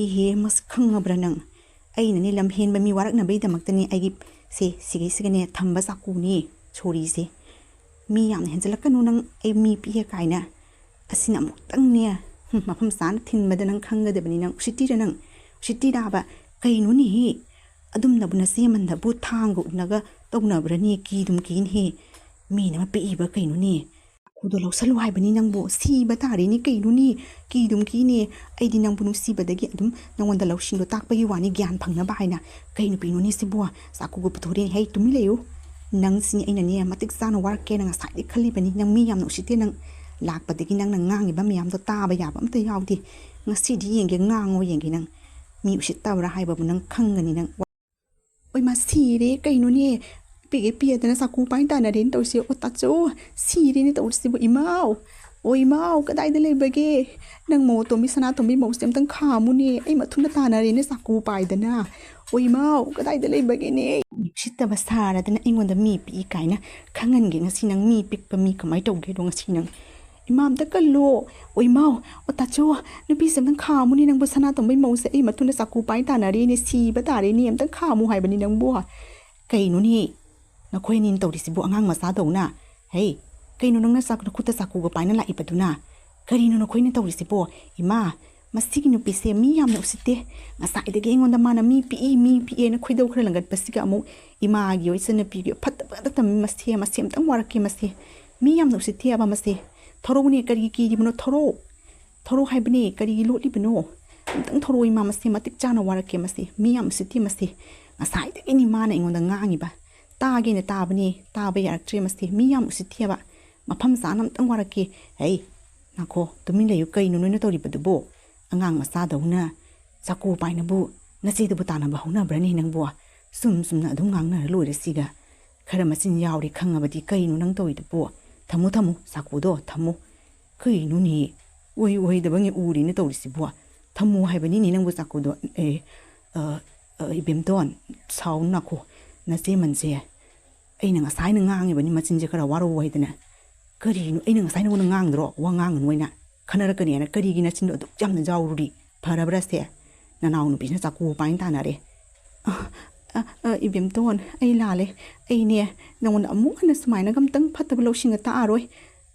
ꯏꯍꯦ, ꯃꯁꯤ ꯈꯪꯉꯕ꯭ꯔꯥ ꯅꯪ? ꯑꯩꯅꯅꯦ ꯂꯝ ꯍꯦꯟꯕ ꯃꯤ ꯋꯥꯔꯛꯅꯕꯒꯤꯗꯃꯛꯇꯅꯦ ꯑꯩꯒꯤ ꯁꯦ ꯁꯤꯒꯩꯁꯤꯒꯅꯦ ꯊꯝꯕ ꯆꯥꯛꯀꯨꯅꯤ ꯁꯣꯔꯤꯁꯦ꯫ ꯃꯤ ꯌꯥꯝꯅ ꯍꯦꯟꯖꯜꯂꯛꯀꯅꯨ ꯅꯪ, ꯑꯩ ꯃꯤ ꯄꯤꯛꯑꯦ ꯀꯥꯏꯅ꯫ ꯑꯁꯤꯅ ꯑꯃꯨꯛꯇꯪꯅꯦ, ꯍꯨꯝ, ꯃꯐꯝ ꯆꯥꯅ ꯊꯤꯟꯕꯗ ꯅꯪ ꯈꯪꯒꯗꯕꯅꯤ ꯅꯪ꯫ ꯎꯁꯤꯠꯇꯤꯔ ꯅꯪ? ꯎꯁꯤꯠꯇꯤꯔꯥꯕ? ꯀꯩꯅꯣꯅꯦꯍꯦ? ꯑꯗꯨꯝꯅꯕꯨ ꯅꯆꯦ ꯑꯃꯟꯗꯕꯨ ꯊꯥꯡꯒ ꯎꯠꯅꯒ ꯇꯧꯅꯕ꯭ꯔꯅꯦ? ꯀꯤꯗꯨꯝ ꯀꯤꯅꯦꯍꯦ꯫ ꯃꯤꯅ ꯑꯃ ꯄꯤꯛꯏꯕ ꯀꯩꯅꯣꯅꯦ? ꯈꯨꯗꯣ ꯂꯧꯁꯜꯂꯨ ꯍꯥꯏꯕꯅꯤ ꯅꯪꯕꯨ꯫ ꯁꯤꯕ ꯇꯥꯔꯦꯅꯦ ꯀꯩꯅꯣꯅꯦ? ꯀꯤꯗꯨꯝ ꯀꯤꯅꯦ꯫ ꯑꯩꯗꯤ ꯅꯪꯕꯨ ꯅꯨꯡꯁꯤꯕꯗꯒꯤ ꯑꯗꯨꯝ ꯅꯪꯉꯣꯟꯗ ꯂꯧꯁꯤꯡꯗꯣ ꯇꯥꯛꯄꯒꯤ ꯋꯥꯅꯤ, ꯒ꯭ꯌꯥꯟ ꯐꯪꯅꯕ ꯍꯥꯏꯅ꯫ ꯀꯩ ꯅꯨꯄꯤꯅꯣꯅꯦ ꯁꯤꯕꯣ? ꯆꯥꯛꯀꯨꯒ ꯄꯨꯊꯣꯔꯛꯑꯦ꯫ ꯍꯩ, ꯇꯨꯃꯤꯟ ꯂꯩꯌꯨ꯫ ꯅꯪꯁꯤꯅꯦ ꯑꯩꯅꯅꯦ ꯃꯇꯤꯛ ꯆꯥꯅ ꯋꯥꯔꯛꯀꯦꯅ ꯉꯁꯥꯏꯗꯩ ꯈꯜꯂꯤꯕꯅꯤ꯫ ꯅꯪ ꯃꯤ ꯌꯥꯝꯅ ꯎꯁꯤꯠꯇꯦ ꯅꯪ꯫ ꯂꯥꯛꯄꯗꯒꯤ ꯅꯪꯅ ꯉꯥꯡꯉꯤꯕ ꯃꯌꯥꯝꯗꯣ ꯇꯥꯕ ꯌꯥꯕ ꯑꯝꯇ ꯌꯥꯎꯗꯦ꯫ ꯉꯁꯤꯗꯤ ꯌꯦꯡꯒꯦ, ꯉꯥꯡꯉꯣ ꯌꯦꯡꯒꯦ ꯅꯪ꯫ ꯃꯤ ꯎꯁꯤꯠꯇꯕ꯭ꯔꯥ ꯍꯥꯏꯕꯕꯨ ꯅꯪ ꯈꯪꯒꯅꯤ ꯅꯪ꯫ ꯑꯣꯏꯃꯥ, ꯁꯤꯔꯦ ꯀꯩꯅꯣꯅꯦ? ꯄꯤꯛꯑꯦ ꯄꯤꯛꯑꯗꯅ ꯆꯥꯛꯀꯨ ꯄꯥꯏ ꯇꯥꯅꯔꯦꯅꯦ ꯇꯧꯔꯤꯁꯦ꯫ ꯑꯣ ꯇꯥꯆꯧ, ꯁꯤꯔꯦꯅꯦ ꯇꯧꯔꯤꯁꯤꯕꯨ꯫ ꯏꯃꯥꯎ, ꯑꯣ ꯏꯃꯥꯎ, ꯀꯗꯥꯏꯗ ꯂꯩꯕꯒꯦ? ꯅꯪ ꯃꯣꯇꯣꯝꯕꯤ, ꯁꯅꯥꯇꯣꯝꯕꯤ ꯃꯧꯁꯦ ꯑꯝꯇꯪ ꯈꯥꯝꯃꯨꯅꯦ꯫ ꯑꯩ ꯃꯊꯨꯟꯗ ꯇꯥꯅꯔꯦꯅꯦ ꯆꯥꯛꯀꯨ ꯄꯥꯏꯗꯅ꯫ ꯑꯣ ꯏꯃꯥꯎ, ꯀꯗꯥꯏꯗ ꯂꯩꯕꯒꯦꯅꯦ? ꯎꯁꯤꯠꯇꯕ ꯁꯥꯔꯗꯅ ꯑꯩꯉꯣꯟꯗ ꯃꯤ ꯄꯤꯛꯏ ꯀꯥꯏꯅ ꯈꯪꯍꯟꯒꯦ ꯉꯁꯤ ꯅꯪ꯫ ꯃꯤ ꯄꯤꯛꯄ ꯃꯤ ꯀꯃꯥꯏꯅ ꯇꯧꯒꯦꯗꯣ ꯉꯁꯤ ꯅꯪ꯫ ꯏꯃꯥ, ꯑꯝꯇ ꯀꯜꯂꯣ꯫ ꯑꯣ ꯏꯃꯥꯎ, ꯑꯣ ꯇꯥꯆꯧ, ꯅꯨꯄꯤꯁꯦ ꯑꯝꯇꯪ ꯈꯥꯝꯃꯨꯅꯦ ꯅꯪꯕꯨ꯫ ꯁꯅꯥꯇꯣꯝꯕꯩ ꯃꯧꯁꯦ ꯑꯩ ꯃꯊꯨꯟꯗ ꯆꯥꯛꯀꯨ ꯄꯥꯏ ꯇꯥꯅꯔꯦꯅꯦ, ꯁꯤꯕ ꯇꯥꯔꯦꯅꯦ, ꯑꯝꯇꯪ ꯈꯥꯝꯃꯨ ꯍꯥꯏꯕꯅꯤ ꯅꯪꯕꯨ꯫ ꯀꯩꯅꯣꯅꯦ? ꯅꯈꯣꯏ ꯑꯅꯤꯅ ꯇꯧꯔꯤꯁꯤꯕꯨ ꯑꯉꯥꯡ ꯃꯆꯥꯗꯧꯅ? ꯍꯩ, ꯀꯩꯅꯣ ꯅꯪꯅ ꯆꯥꯛ-, ꯅꯈꯨꯠꯇ ꯆꯥꯛꯀꯨꯒ ꯄꯥꯏꯅ ꯂꯥꯛꯏꯕꯗꯨꯅ? ꯀꯔꯤꯅꯣ ꯅꯈꯣꯏꯅ ꯇꯧꯔꯤꯁꯤꯕꯣ? ꯏꯃꯥ, ꯃꯁꯤꯒꯤ ꯅꯨꯄꯤꯁꯦ ꯃꯤ ꯌꯥꯝꯅ ꯎꯁꯤꯠꯇꯦ꯫ ꯉꯁꯥꯏꯗꯒꯤ ꯑꯩꯉꯣꯟꯗ ꯃꯥꯅ ꯃꯤ ꯄꯤꯛꯏ, ꯃꯤ ꯄꯤꯛꯑꯦꯅ ꯈꯣꯏꯗꯧ ꯈꯔ ꯂꯪꯒꯠꯄꯁꯤꯒ ꯑꯃꯨꯛ ꯏꯃꯥꯒꯤ ꯑꯣꯏ ꯏꯆꯟꯅꯨꯄꯤꯒꯤ ꯐꯠꯇꯕ ꯉꯥꯛꯇ ꯇꯝꯃꯤ꯫ ꯃꯁꯤ, ꯃꯁꯤ ꯑꯝꯇꯪ ꯋꯥꯔꯛꯀꯦ ꯃꯁꯤ꯫ ꯃꯤ ꯌꯥꯝꯅ ꯎꯁꯤꯠꯇꯦ ꯍꯥꯏꯕ ꯃꯁꯤ꯫ ꯊꯣꯔꯛꯎꯅꯦ, ꯀꯔꯤꯒꯤ ꯀꯤꯔꯤꯕꯅꯣ? ꯊꯣꯔꯛꯎ꯫ ꯊꯣꯔꯛꯑꯣ ꯍꯥꯏꯕꯅꯦ, ꯀꯔꯤꯒꯤ ꯂꯣꯠꯂꯤꯕꯅꯣ? ꯑꯝꯇꯪ ꯊꯣꯔꯛꯑꯣ ꯏꯃꯥ, ꯃꯁꯤ ꯃꯇꯤꯛ ꯆꯥꯅ ꯋꯥꯔꯛꯀꯦ꯫ ꯃꯁꯤ ꯃꯤ ꯌꯥꯝ ꯎꯁꯤꯠꯇꯦ꯫ ꯃꯁꯤ ꯉꯁꯥꯏꯗꯒꯤꯅꯤ ꯃꯥꯅ ꯑꯩꯉꯣꯟꯗ ꯉꯥꯡꯉꯤꯕ꯫ ꯇꯥꯒꯦꯅ ꯇꯥꯕꯅꯤ, ꯇꯥꯕ ꯌꯥꯔꯛꯇ꯭ꯔꯦ꯫ ꯃꯁꯤ ꯃꯤ ꯌꯥꯝ ꯎꯁꯤꯠꯇꯦꯕ꯫ ꯃꯐꯝ ꯆꯥꯅ ꯑꯝꯇꯪ ꯋꯥꯔꯛꯀꯦ꯫ ꯍꯩ, ꯉꯥꯈꯣ, ꯇꯨꯃꯤꯟ ꯂꯩꯌꯨ꯫ ꯀꯩꯅꯣ ꯅꯣꯏꯅ ꯇꯧꯔꯤꯕꯗꯨꯕꯣ? ꯑꯉꯥꯡ ꯃꯆꯥꯗꯧꯅ ꯆꯥꯀꯨ ꯄꯥꯏꯅꯕꯨ ꯅꯆꯦꯗꯨꯕꯨ ꯇꯥꯟꯅꯕ ꯍꯧꯅꯕ꯭ꯔꯅꯦ ꯅꯪꯕꯨ? ꯆꯨꯝ ꯆꯨꯝꯅ ꯑꯗꯨꯝ ꯉꯥꯡꯅꯔ ꯂꯣꯏꯔꯦ ꯁꯤꯒ꯫ ꯈꯔ ꯃꯆꯤꯟ ꯌꯥꯎꯔꯦ ꯈꯪꯉꯕꯗꯤ ꯀꯩꯅꯣ ꯅꯪ ꯇꯧꯔꯤꯗꯨꯕꯨ? ꯊꯝꯃꯨ, ꯊꯝꯃꯨ, ꯆꯥꯀꯨꯗꯣ ꯊꯝꯃꯨ꯫ ꯀꯩꯅꯣꯅꯦ? ꯑꯣꯏ ꯑꯣꯏꯗꯕꯉꯩ ꯎꯔꯤꯅꯦ ꯇꯧꯔꯤꯁꯤꯕꯨ꯫ ꯊꯝꯃꯨ ꯍꯥꯏꯕꯅꯤꯅꯦ ꯅꯪꯕꯨ ꯆꯥꯀꯨꯗꯣ꯫ ꯑꯦ, ꯑ, ꯑ, ꯏꯕꯦꯝꯇꯣꯟ, ꯁꯥꯎꯅꯨ ꯅꯥꯈꯣ꯫ ꯅꯆꯦꯃꯟꯁꯦ ꯑꯩꯅ ꯉꯁꯥꯏꯅ ꯉꯥꯡꯉꯤꯕꯅꯤ, ꯃꯆꯤꯟꯁꯦ ꯈꯔ ꯋꯥꯔꯧ ꯍꯥꯏꯗꯅ꯫ ꯀꯔꯤꯅꯣ? ꯑꯩꯅ ꯉꯁꯥꯏ ꯅꯉꯣꯟꯗ ꯉꯥꯡꯗ꯭ꯔꯣ? ꯋꯥ ꯉꯥꯡꯒꯅꯨ ꯍꯥꯏꯅ꯫ ꯈꯟꯅꯔꯛꯀꯅꯤ ꯍꯥꯏꯅ ꯀꯔꯤꯒꯤ ꯅꯆꯤꯟꯗꯣ ꯑꯗꯨꯛ ꯌꯥꯝꯅ ꯌꯥꯎꯔꯨꯔꯤ? ꯐꯔꯕ꯭ꯔꯥ ꯁꯦ? ꯅꯅꯥꯎ ꯅꯨꯄꯤꯁꯤꯅ ꯆꯥꯀꯨ ꯄꯥꯏꯅ ꯇꯥꯟꯅꯔꯦ꯫ ꯑ, ꯑ, ꯑ, ꯏꯕꯦꯝꯇꯣꯟ, ꯑꯩ ꯂꯥꯜꯂꯦ꯫ ꯑꯩꯅꯦ, ꯅꯉꯣꯟꯗ ꯑꯃꯨꯛ ꯍꯟꯅ ꯁꯨꯃꯥꯏꯅꯒ ꯑꯝꯇꯪ ꯐꯠꯇꯕ ꯂꯧꯁꯤꯡꯒ ꯇꯥꯛꯑꯔꯣꯏ꯫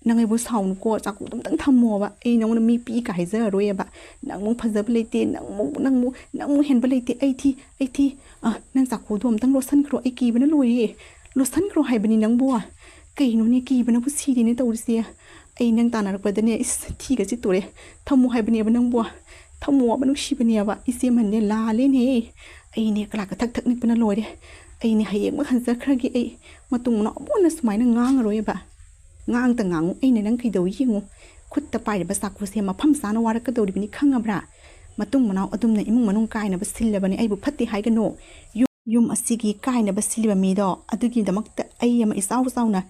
ꯅꯪ ꯑꯩꯕꯨ ꯁꯥꯎꯅꯨꯀꯣ, ꯆꯥꯀꯨꯗꯣ ꯑꯝꯇꯪ ꯊꯝꯃꯣꯕ꯫ ꯑꯩ ꯅꯉꯣꯟꯗ ꯃꯤ ꯄꯤꯒ ꯍꯥꯏꯖꯔꯔꯣꯏꯑꯕ꯫ ꯅꯪꯃꯨꯛ ꯐꯖꯕ ꯂꯩꯇꯦ, ꯅꯪꯃꯨꯛ, ꯅꯪꯃꯨꯛ, ꯅꯪꯃꯨꯛ ꯍꯦꯟꯕ ꯂꯩꯇꯦ꯫ ꯑꯩ ꯊꯤ, ꯑꯩ ꯊꯤ꯫ ꯑ, ꯅꯪ ꯆꯥꯀꯨꯗꯣ ꯑꯝꯇꯪ ꯂꯣꯠꯁꯟꯈ꯭ꯔꯣ, ꯑꯩ ꯀꯤꯕꯅ ꯂꯣꯏꯔꯦ꯫ ꯂꯣꯠꯁꯟꯈ꯭ꯔꯣ ꯍꯥꯏꯕꯅꯤ ꯅꯪꯕꯨ꯫ ꯀꯩꯅꯣꯅꯦ, ꯀꯤꯕꯅꯕꯨ ꯁꯤꯔꯦꯅꯦ ꯇꯧꯔꯤꯁꯦ꯫ ꯑꯩ ꯅꯪ ꯇꯥꯟꯅꯔꯛꯄꯗꯅꯦ, ꯏꯁ, ꯊꯤꯒ ꯆꯤꯠꯇꯣꯔꯦ꯫ ꯊꯝꯃꯣ ꯍꯥꯏꯕꯅꯦꯕ ꯅꯪꯕꯨ꯫ ꯊꯝꯃꯣꯕ, ꯅꯨꯡꯁꯤꯕꯅꯦꯕ꯫ ꯏꯆꯦꯃꯟꯅꯦ, ꯂꯥꯜꯂꯦꯅꯦ꯫ ꯑꯩꯅꯦ ꯀꯂꯥꯛꯀ ꯊꯛ ꯊꯛ ꯅꯤꯛꯄꯅ ꯂꯣꯏꯔꯦ꯫ ꯑꯩꯅꯦ ꯍꯌꯦꯡꯃꯛ ꯍꯟꯖꯈ꯭ꯔꯒꯦ ꯑꯩ꯫ ꯃꯇꯨꯡ ꯃꯅꯥꯎ ꯑꯃꯨꯛ ꯍꯟꯅ ꯁꯨꯃꯥꯏꯅ ꯉꯥꯡꯉꯔꯣꯏꯕ꯫ ꯉꯥꯡꯇ ꯉꯥꯡꯉꯨ, ꯑꯩꯅ ꯅꯪ ꯀꯩꯗꯧꯏ ꯌꯦꯡꯉꯨ꯫ ꯈꯨꯠꯇ ꯄꯥꯏꯔꯤꯕ ꯆꯥꯀꯨꯁꯦ ꯃꯐꯝ ꯆꯥꯅ ꯋꯥꯔꯛꯀꯗꯧꯔꯤꯕꯅꯤ ꯈꯪꯉꯕ꯭ꯔꯥ? ꯃꯇꯨꯡ ꯃꯅꯥꯎ ꯑꯗꯨꯝꯅ ꯏꯃꯨꯡ ꯃꯅꯨꯡ ꯀꯥꯏꯅꯕ ꯁꯤꯜꯂꯕꯅꯤ, ꯑꯩꯕꯨ ꯐꯠꯇꯦ ꯍꯥꯏꯒꯅꯨ꯫ ꯌꯨꯝ, ꯌꯨꯝ ꯑꯁꯤꯒꯤ ꯀꯥꯏꯅꯕ ꯁꯤꯜꯂꯤꯕ ꯃꯤꯗꯣ ꯑꯗꯨꯒꯤꯗꯃꯛꯇ ꯑꯩ ꯑꯃ ꯏꯆꯥꯎ ꯆꯥꯎꯅ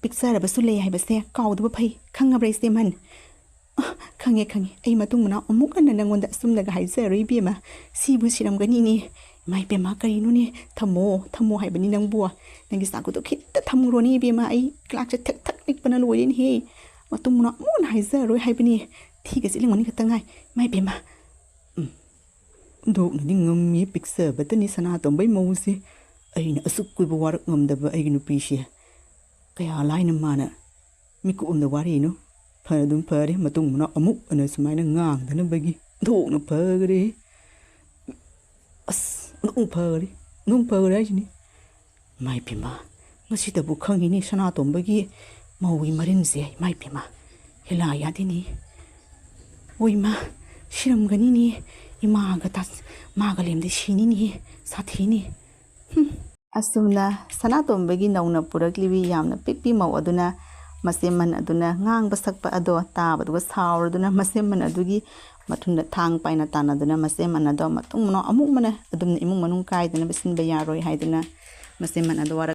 ꯄꯤꯛꯆꯔꯕꯁꯨ ꯂꯩ ꯍꯥꯏꯕꯁꯦ ꯀꯥꯎꯗꯕ ꯐꯩ, ꯈꯪꯉꯕ꯭ꯔꯥ ꯏꯆꯦꯃꯟ? ꯑ, ꯈꯪꯉꯦ, ꯈꯪꯉꯦ꯫ ꯑꯩ ꯃꯇꯨꯡ ꯃꯅꯥꯎ ꯑꯃꯨꯛ ꯍꯟꯅ ꯅꯪꯉꯣꯟꯗ ꯑꯆꯨꯝꯅꯒ ꯍꯥꯏꯖꯔꯣꯏ ꯏꯕꯦꯝꯃ꯫ ꯁꯤꯕꯨ ꯁꯤꯔꯝꯒꯅꯤꯅꯦ꯫ ꯏꯃꯥ ꯏꯕꯦꯝꯃ, ꯀꯔꯤꯅꯣꯅꯦ? ꯊꯝꯃꯣ, ꯊꯝꯃꯣ ꯍꯥꯏꯕꯅꯤ ꯅꯪꯕꯨ꯫ ꯅꯪꯒꯤ ꯆꯥꯛꯀꯨꯗꯣ ꯈꯤꯇ ꯊꯝꯈ꯭ꯔꯣꯅꯦ ꯏꯕꯦꯝꯃ, ꯑꯩ ꯀ꯭ꯂꯥꯛꯁꯦ ꯊꯛ ꯊꯛ ꯅꯤꯛꯄꯅ ꯂꯣꯏꯔꯦꯅꯦꯍꯦ꯫ ꯃꯇꯨꯡ ꯃꯅꯥꯎ ꯑꯃꯨꯛ ꯍꯟꯅ ꯍꯥꯏꯖꯔꯔꯣꯏ ꯍꯥꯏꯕꯅꯤ꯫ ꯊꯤꯒ ꯆꯤꯠꯂꯝꯒꯅꯤ ꯈꯛꯇ ꯉꯥꯏ꯫ ꯏꯃꯥ ꯏꯕꯦꯝꯃ꯫ ꯎꯝ꯫ ꯑꯣꯟꯊꯣꯛꯅꯗꯤ ꯉꯝꯃꯤ ꯄꯤꯛꯆꯕꯇꯅꯤ ꯁꯅꯥꯇꯣꯝꯕꯩ ꯃꯧꯁꯦ꯫ ꯑꯩꯅ ꯑꯁꯨꯛ ꯀꯨꯏꯕ ꯋꯥꯔꯛ ꯉꯝꯗꯕ ꯑꯩꯒꯤ ꯅꯨꯄꯤꯁꯦ ꯀꯌꯥ ꯂꯥꯏꯅ ꯃꯥꯅ ꯃꯤꯀꯨꯞ ꯑꯃꯗ ꯋꯥꯔꯤꯅꯣ? ꯐꯅ ꯑꯗꯨꯝ ꯐꯔꯦ, ꯃꯇꯨꯡ ꯃꯅꯥꯎ ꯑꯃꯨꯛ ꯍꯟꯅ ꯁꯨꯃꯥꯏꯅ ꯉꯥꯡꯗꯅꯕꯒꯤ꯫ ꯑꯣꯟꯊꯣꯛꯅ ꯐꯈ꯭ꯔꯦ꯫ ꯑꯁ, ꯑꯣꯟꯊꯣꯛꯅ ꯐꯈ꯭ꯔꯦ, ꯑꯣꯟꯊꯣꯛꯅ ꯐꯈ꯭ꯔꯦ ꯍꯥꯏꯁꯤꯅꯤ꯫ ꯏꯃꯥ ꯏꯕꯦꯝꯃ, ꯉꯁꯤꯇꯕꯨ ꯈꯪꯉꯤꯅꯤ ꯁꯅꯥꯇꯣꯝꯕꯒꯤ ꯃꯧꯒꯤ ꯃꯔꯤꯟꯁꯦ꯫ ꯏꯃꯥ ꯏꯕꯦꯝꯃ, ꯍꯦꯂꯥ ꯌꯥꯗꯦꯅꯤ꯫ "ꯑꯣꯏꯃ, ꯁꯤꯔꯝꯒꯅꯤꯅꯦ, ꯏꯃꯥꯒ ꯇꯥ-, ꯃꯥꯒ ꯂꯦꯝꯗꯤ ꯁꯤꯅꯤꯅꯦ, ꯁꯥꯊꯤꯅꯤ꯫ ꯍꯨꯝ꯫" ꯑꯁꯨꯝꯅ ꯁꯅꯥꯇꯣꯝꯕꯒꯤ ꯅꯧꯅ ꯄꯨꯔꯛꯂꯤꯕꯤ ꯌꯥꯝꯅ ꯄꯤꯛꯄꯤ ꯃꯧ ꯑꯗꯨꯅ ꯃꯆꯦꯃꯟ ꯑꯗꯨꯅ ꯉꯥꯡꯕ ꯁꯛꯄ ꯑꯗꯣ ꯇꯥꯕꯗꯨꯒ ꯁꯥꯎꯔꯗꯨꯅ ꯃꯆꯦꯃꯟ ꯑꯗꯨꯒꯤ ꯃꯊꯨꯟꯗ ꯊꯥꯡ ꯄꯥꯏꯅ ꯇꯥꯟꯅꯗꯨꯅ ꯃꯆꯦꯃꯟ ꯑꯗꯣ ꯃꯇꯨꯡ ꯃꯅꯥꯎ ꯑꯃꯨꯛ ꯃꯅ ꯑꯗꯨꯝꯅ ꯏꯃꯨꯡ ꯃꯅꯨꯡ ꯀꯥꯏꯗꯅꯕ ꯁꯤꯟꯕ ꯌꯥꯔꯣꯏ ꯍꯥꯏꯗꯨꯅ ꯃꯆꯦꯃꯟ ꯑꯗꯣ ꯋꯥꯔꯛ